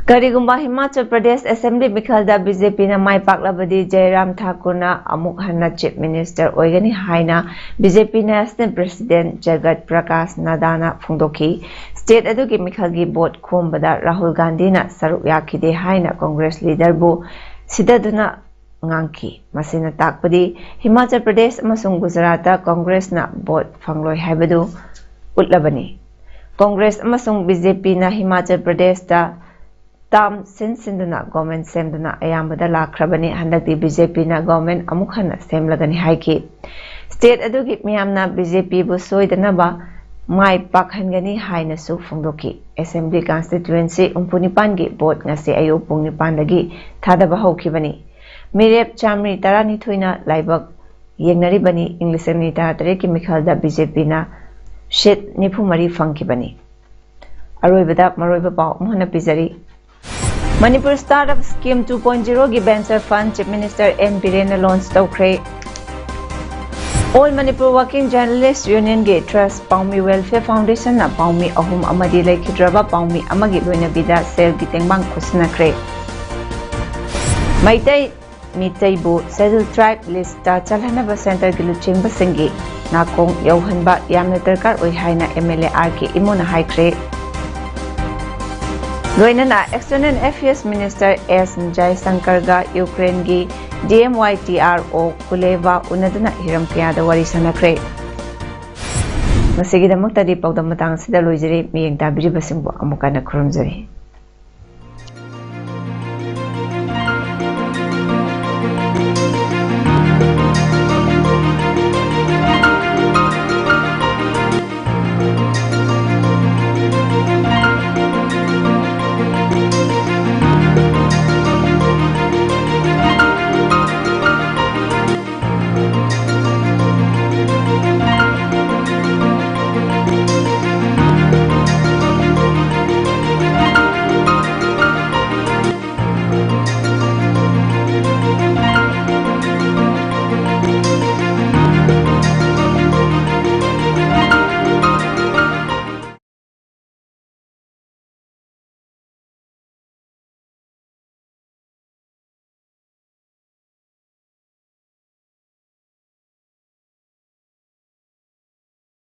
ꯀꯔꯤꯒꯨꯝꯕ ꯍꯤꯃꯥꯆꯜ ꯄ꯭ꯔꯗꯦꯁ ꯑꯦꯁꯦꯝꯕ꯭ꯂꯤ ꯃꯤꯈꯜꯗ ꯕꯤ ꯖꯦ ꯄꯤꯅ ꯃꯥꯏ ꯄꯥꯛꯂꯕꯗꯤ, ꯖꯌꯔꯥꯝ ꯊꯥꯀꯨꯔꯅ ꯑꯃꯨꯛ ꯍꯟꯅ ꯆꯤꯐ ꯃꯤꯅꯤꯁꯇꯔ ꯑꯣꯏꯒꯅꯤ ꯍꯥꯏꯅ ꯕꯤ ꯖꯦ ꯄꯤ ꯅꯦꯁꯅꯦꯜ ꯄ꯭ꯔꯦꯁꯤꯗꯦꯟꯠ ꯖꯒꯠ ꯄ꯭ꯔꯀꯥꯁ ꯅꯗꯥꯅ ꯐꯣꯡꯗꯣꯛꯈꯤ꯫ ꯁ꯭ꯇꯦꯠ ꯑꯗꯨꯒꯤ ꯃꯤꯈꯜꯒꯤ ꯚꯣꯠ ꯈꯣꯝꯕꯗ ꯔꯥꯍꯨꯜ ꯒꯥꯟꯙꯤꯅ ꯁꯔꯨꯛ ꯌꯥꯈꯤꯗꯦ ꯍꯥꯏꯅ ꯀꯣꯡꯒ꯭ꯔꯦꯁ ꯂꯤꯗꯔꯕꯨ ꯁꯤꯗꯗꯨꯅ ꯉꯥꯡꯈꯤ꯫ ꯃꯁꯤꯅ ꯇꯥꯛꯄꯗꯤ ꯍꯤꯃꯥꯆꯜ ꯄ꯭ꯔꯗꯦꯁ ꯑꯃꯁꯨꯡ ꯒꯨꯖꯔꯥꯠꯇ ꯀꯣꯡꯒ꯭ꯔꯦꯁꯅ ꯚꯣꯠ ꯐꯪꯂꯣꯏ ꯍꯥꯏꯕꯗꯨ ꯎꯠꯂꯕꯅꯤ꯫ ꯀꯣꯡꯒ꯭ꯔꯦꯁ ꯑꯃꯁꯨꯡ ꯕꯤ ꯖꯦ ꯄꯤꯅ ꯍꯤꯃꯥꯆꯜ ꯄ꯭ꯔꯗꯦꯁꯇ ꯇꯥꯝ ꯁꯤꯟ ꯁꯤꯟꯗꯨꯅ ꯒꯣꯚꯔꯟꯃꯦꯟꯠ ꯁꯦꯝꯗꯨꯅ ꯑꯌꯥꯝꯕꯗ ꯂꯥꯛꯈ꯭ꯔꯕꯅꯤ꯫ ꯍꯟꯗꯛꯇꯤ ꯕꯤ ꯖꯦ ꯄꯤꯅ ꯒꯣꯚꯔꯟꯃꯦꯟꯠ ꯑꯃꯨꯛ ꯍꯟꯅ ꯁꯦꯝꯂꯒꯅꯤ ꯍꯥꯏꯈꯤ꯫ ꯁ꯭ꯇꯦꯠ ꯑꯗꯨꯒꯤ ꯃꯤꯌꯥꯝꯅ ꯕꯤ ꯖꯦ ꯄꯤꯕꯨ ꯁꯣꯏꯗꯅꯕ ꯃꯥꯏ ꯄꯥꯛꯍꯟꯒꯅꯤ ꯍꯥꯏꯅꯁꯨ ꯐꯣꯡꯗꯣꯛꯈꯤ꯫ ꯑꯦꯁꯦꯝꯕ꯭ꯂꯤ ꯀꯟꯁꯇꯤꯇ꯭ꯋꯦꯟꯁꯤ ꯍꯨꯝꯐꯨ ꯅꯤꯄꯥꯟꯒꯤ ꯚꯣꯠ ꯉꯁꯤ ꯑꯌꯨꯛ ꯄꯨꯡ ꯅꯤꯄꯥꯟꯗꯒꯤ ꯊꯥꯗꯕ ꯍꯧꯈꯤꯕꯅꯤ꯫ ꯃꯤꯔꯦꯞ ꯆꯥꯃꯔꯤ ꯇꯔꯥꯅꯤꯊꯣꯏꯅ ꯂꯥꯏꯕꯛ ꯌꯦꯡꯅꯔꯤꯕꯅꯤ꯫ ꯏꯪ ꯂꯤꯁꯤꯡ ꯑꯅꯤ ꯇꯔꯥꯇꯔꯦꯠꯀꯤ ꯃꯤꯈꯜꯗ ꯕꯤ ꯖꯦ ꯄꯤꯅ ꯁꯤꯠ ꯅꯤꯐꯨ ꯃꯔꯤ ꯐꯪꯈꯤꯕꯅꯤ꯫ ꯑꯔꯣꯏꯕꯗ ꯃꯔꯨꯑꯣꯏꯕ ꯄꯥꯎ ꯑꯃꯨꯛ ꯍꯟꯅ ꯄꯤꯖꯔꯤ꯫ Manipur startup scheme two point ꯖꯤꯔꯣꯒꯤ venture fund chief minister N ꯕꯤꯔꯦꯟꯅ ꯂꯣꯟꯆ ꯇꯧꯈ꯭ꯔꯦ꯫ ꯑꯣꯜ ꯃꯅꯤꯄꯨꯔ ꯋꯥꯔꯀꯤꯡ ꯖꯔꯅꯦꯂꯤꯁ ꯌꯨꯅꯤꯌꯟꯒꯤ ꯇ꯭ꯔꯁ ꯄꯥꯎꯃꯤ ꯋꯦꯜꯐꯤꯌꯔ ꯐꯥꯎꯟꯗꯦꯁꯟꯅ ꯄꯥꯎꯃꯤ ꯑꯍꯨꯝ ꯑꯃꯗꯤ ꯂꯩꯈꯤꯗ꯭ꯔꯕ ꯄꯥꯎꯃꯤ ꯑꯃꯒꯤ ꯂꯣꯏꯅꯕꯤꯗ ꯁꯦꯜꯒꯤ ꯇꯦꯡꯕꯥꯡ ꯈꯨꯠꯁꯤꯟꯅꯈ꯭ꯔꯦ꯫ ꯃꯩꯇꯩ ꯃꯤꯇꯩꯕꯨ ꯁꯦꯗ꯭ꯌꯨꯜ ꯇ꯭ꯔꯥꯏꯕ ꯂꯤꯁꯇ ꯆꯜꯍꯟꯅꯕ ꯁꯦꯟꯇꯔꯒꯤ ꯂꯨꯆꯤꯡꯕꯁꯤꯡꯒꯤ ꯅꯥꯀꯣꯡ ꯌꯧꯍꯟꯕ ꯌꯥꯝꯅ ꯗꯔꯀꯥꯔ ꯑꯣꯏ ꯍꯥꯏꯅ M L A R K ꯏꯃꯣꯅ ꯍꯥꯏꯈ꯭ꯔꯦ꯫ ꯂꯣꯏꯅꯅ ꯑꯦꯛꯁꯇꯔꯅꯦꯜ ꯑꯦꯐꯤꯌꯔꯁ ꯃꯤꯅꯤꯁꯇꯔ ꯑꯦꯁ ꯖꯌꯁꯪꯀꯔꯒ ꯌꯨꯀ꯭ꯔꯦꯟꯒꯤ ꯗꯤ ꯑꯦꯝ ꯋꯥꯏ ꯇꯤ ꯑꯥꯔ ꯑꯣ ꯀꯨꯂꯦꯕꯥ ꯎꯅꯗꯨꯅ ꯍꯤꯔꯝ ꯀꯌꯥꯗ ꯋꯥꯔꯤ ꯁꯥꯟꯅꯈ꯭ꯔꯦ꯫ ꯃꯁꯤꯒꯤꯗꯃꯛꯇꯗꯤ ꯄꯥꯎꯗꯝ ꯃꯇꯥꯡ ꯑꯁꯤꯗ ꯂꯣꯏꯖꯔꯦ꯫ ꯃꯤꯠꯌꯦꯡ ꯇꯥꯕꯤꯔꯤꯕꯁꯤꯡꯕꯨ ꯑꯃꯨꯛ ꯍꯟꯅ ꯈꯨꯔꯨꯝꯖꯔꯤ꯫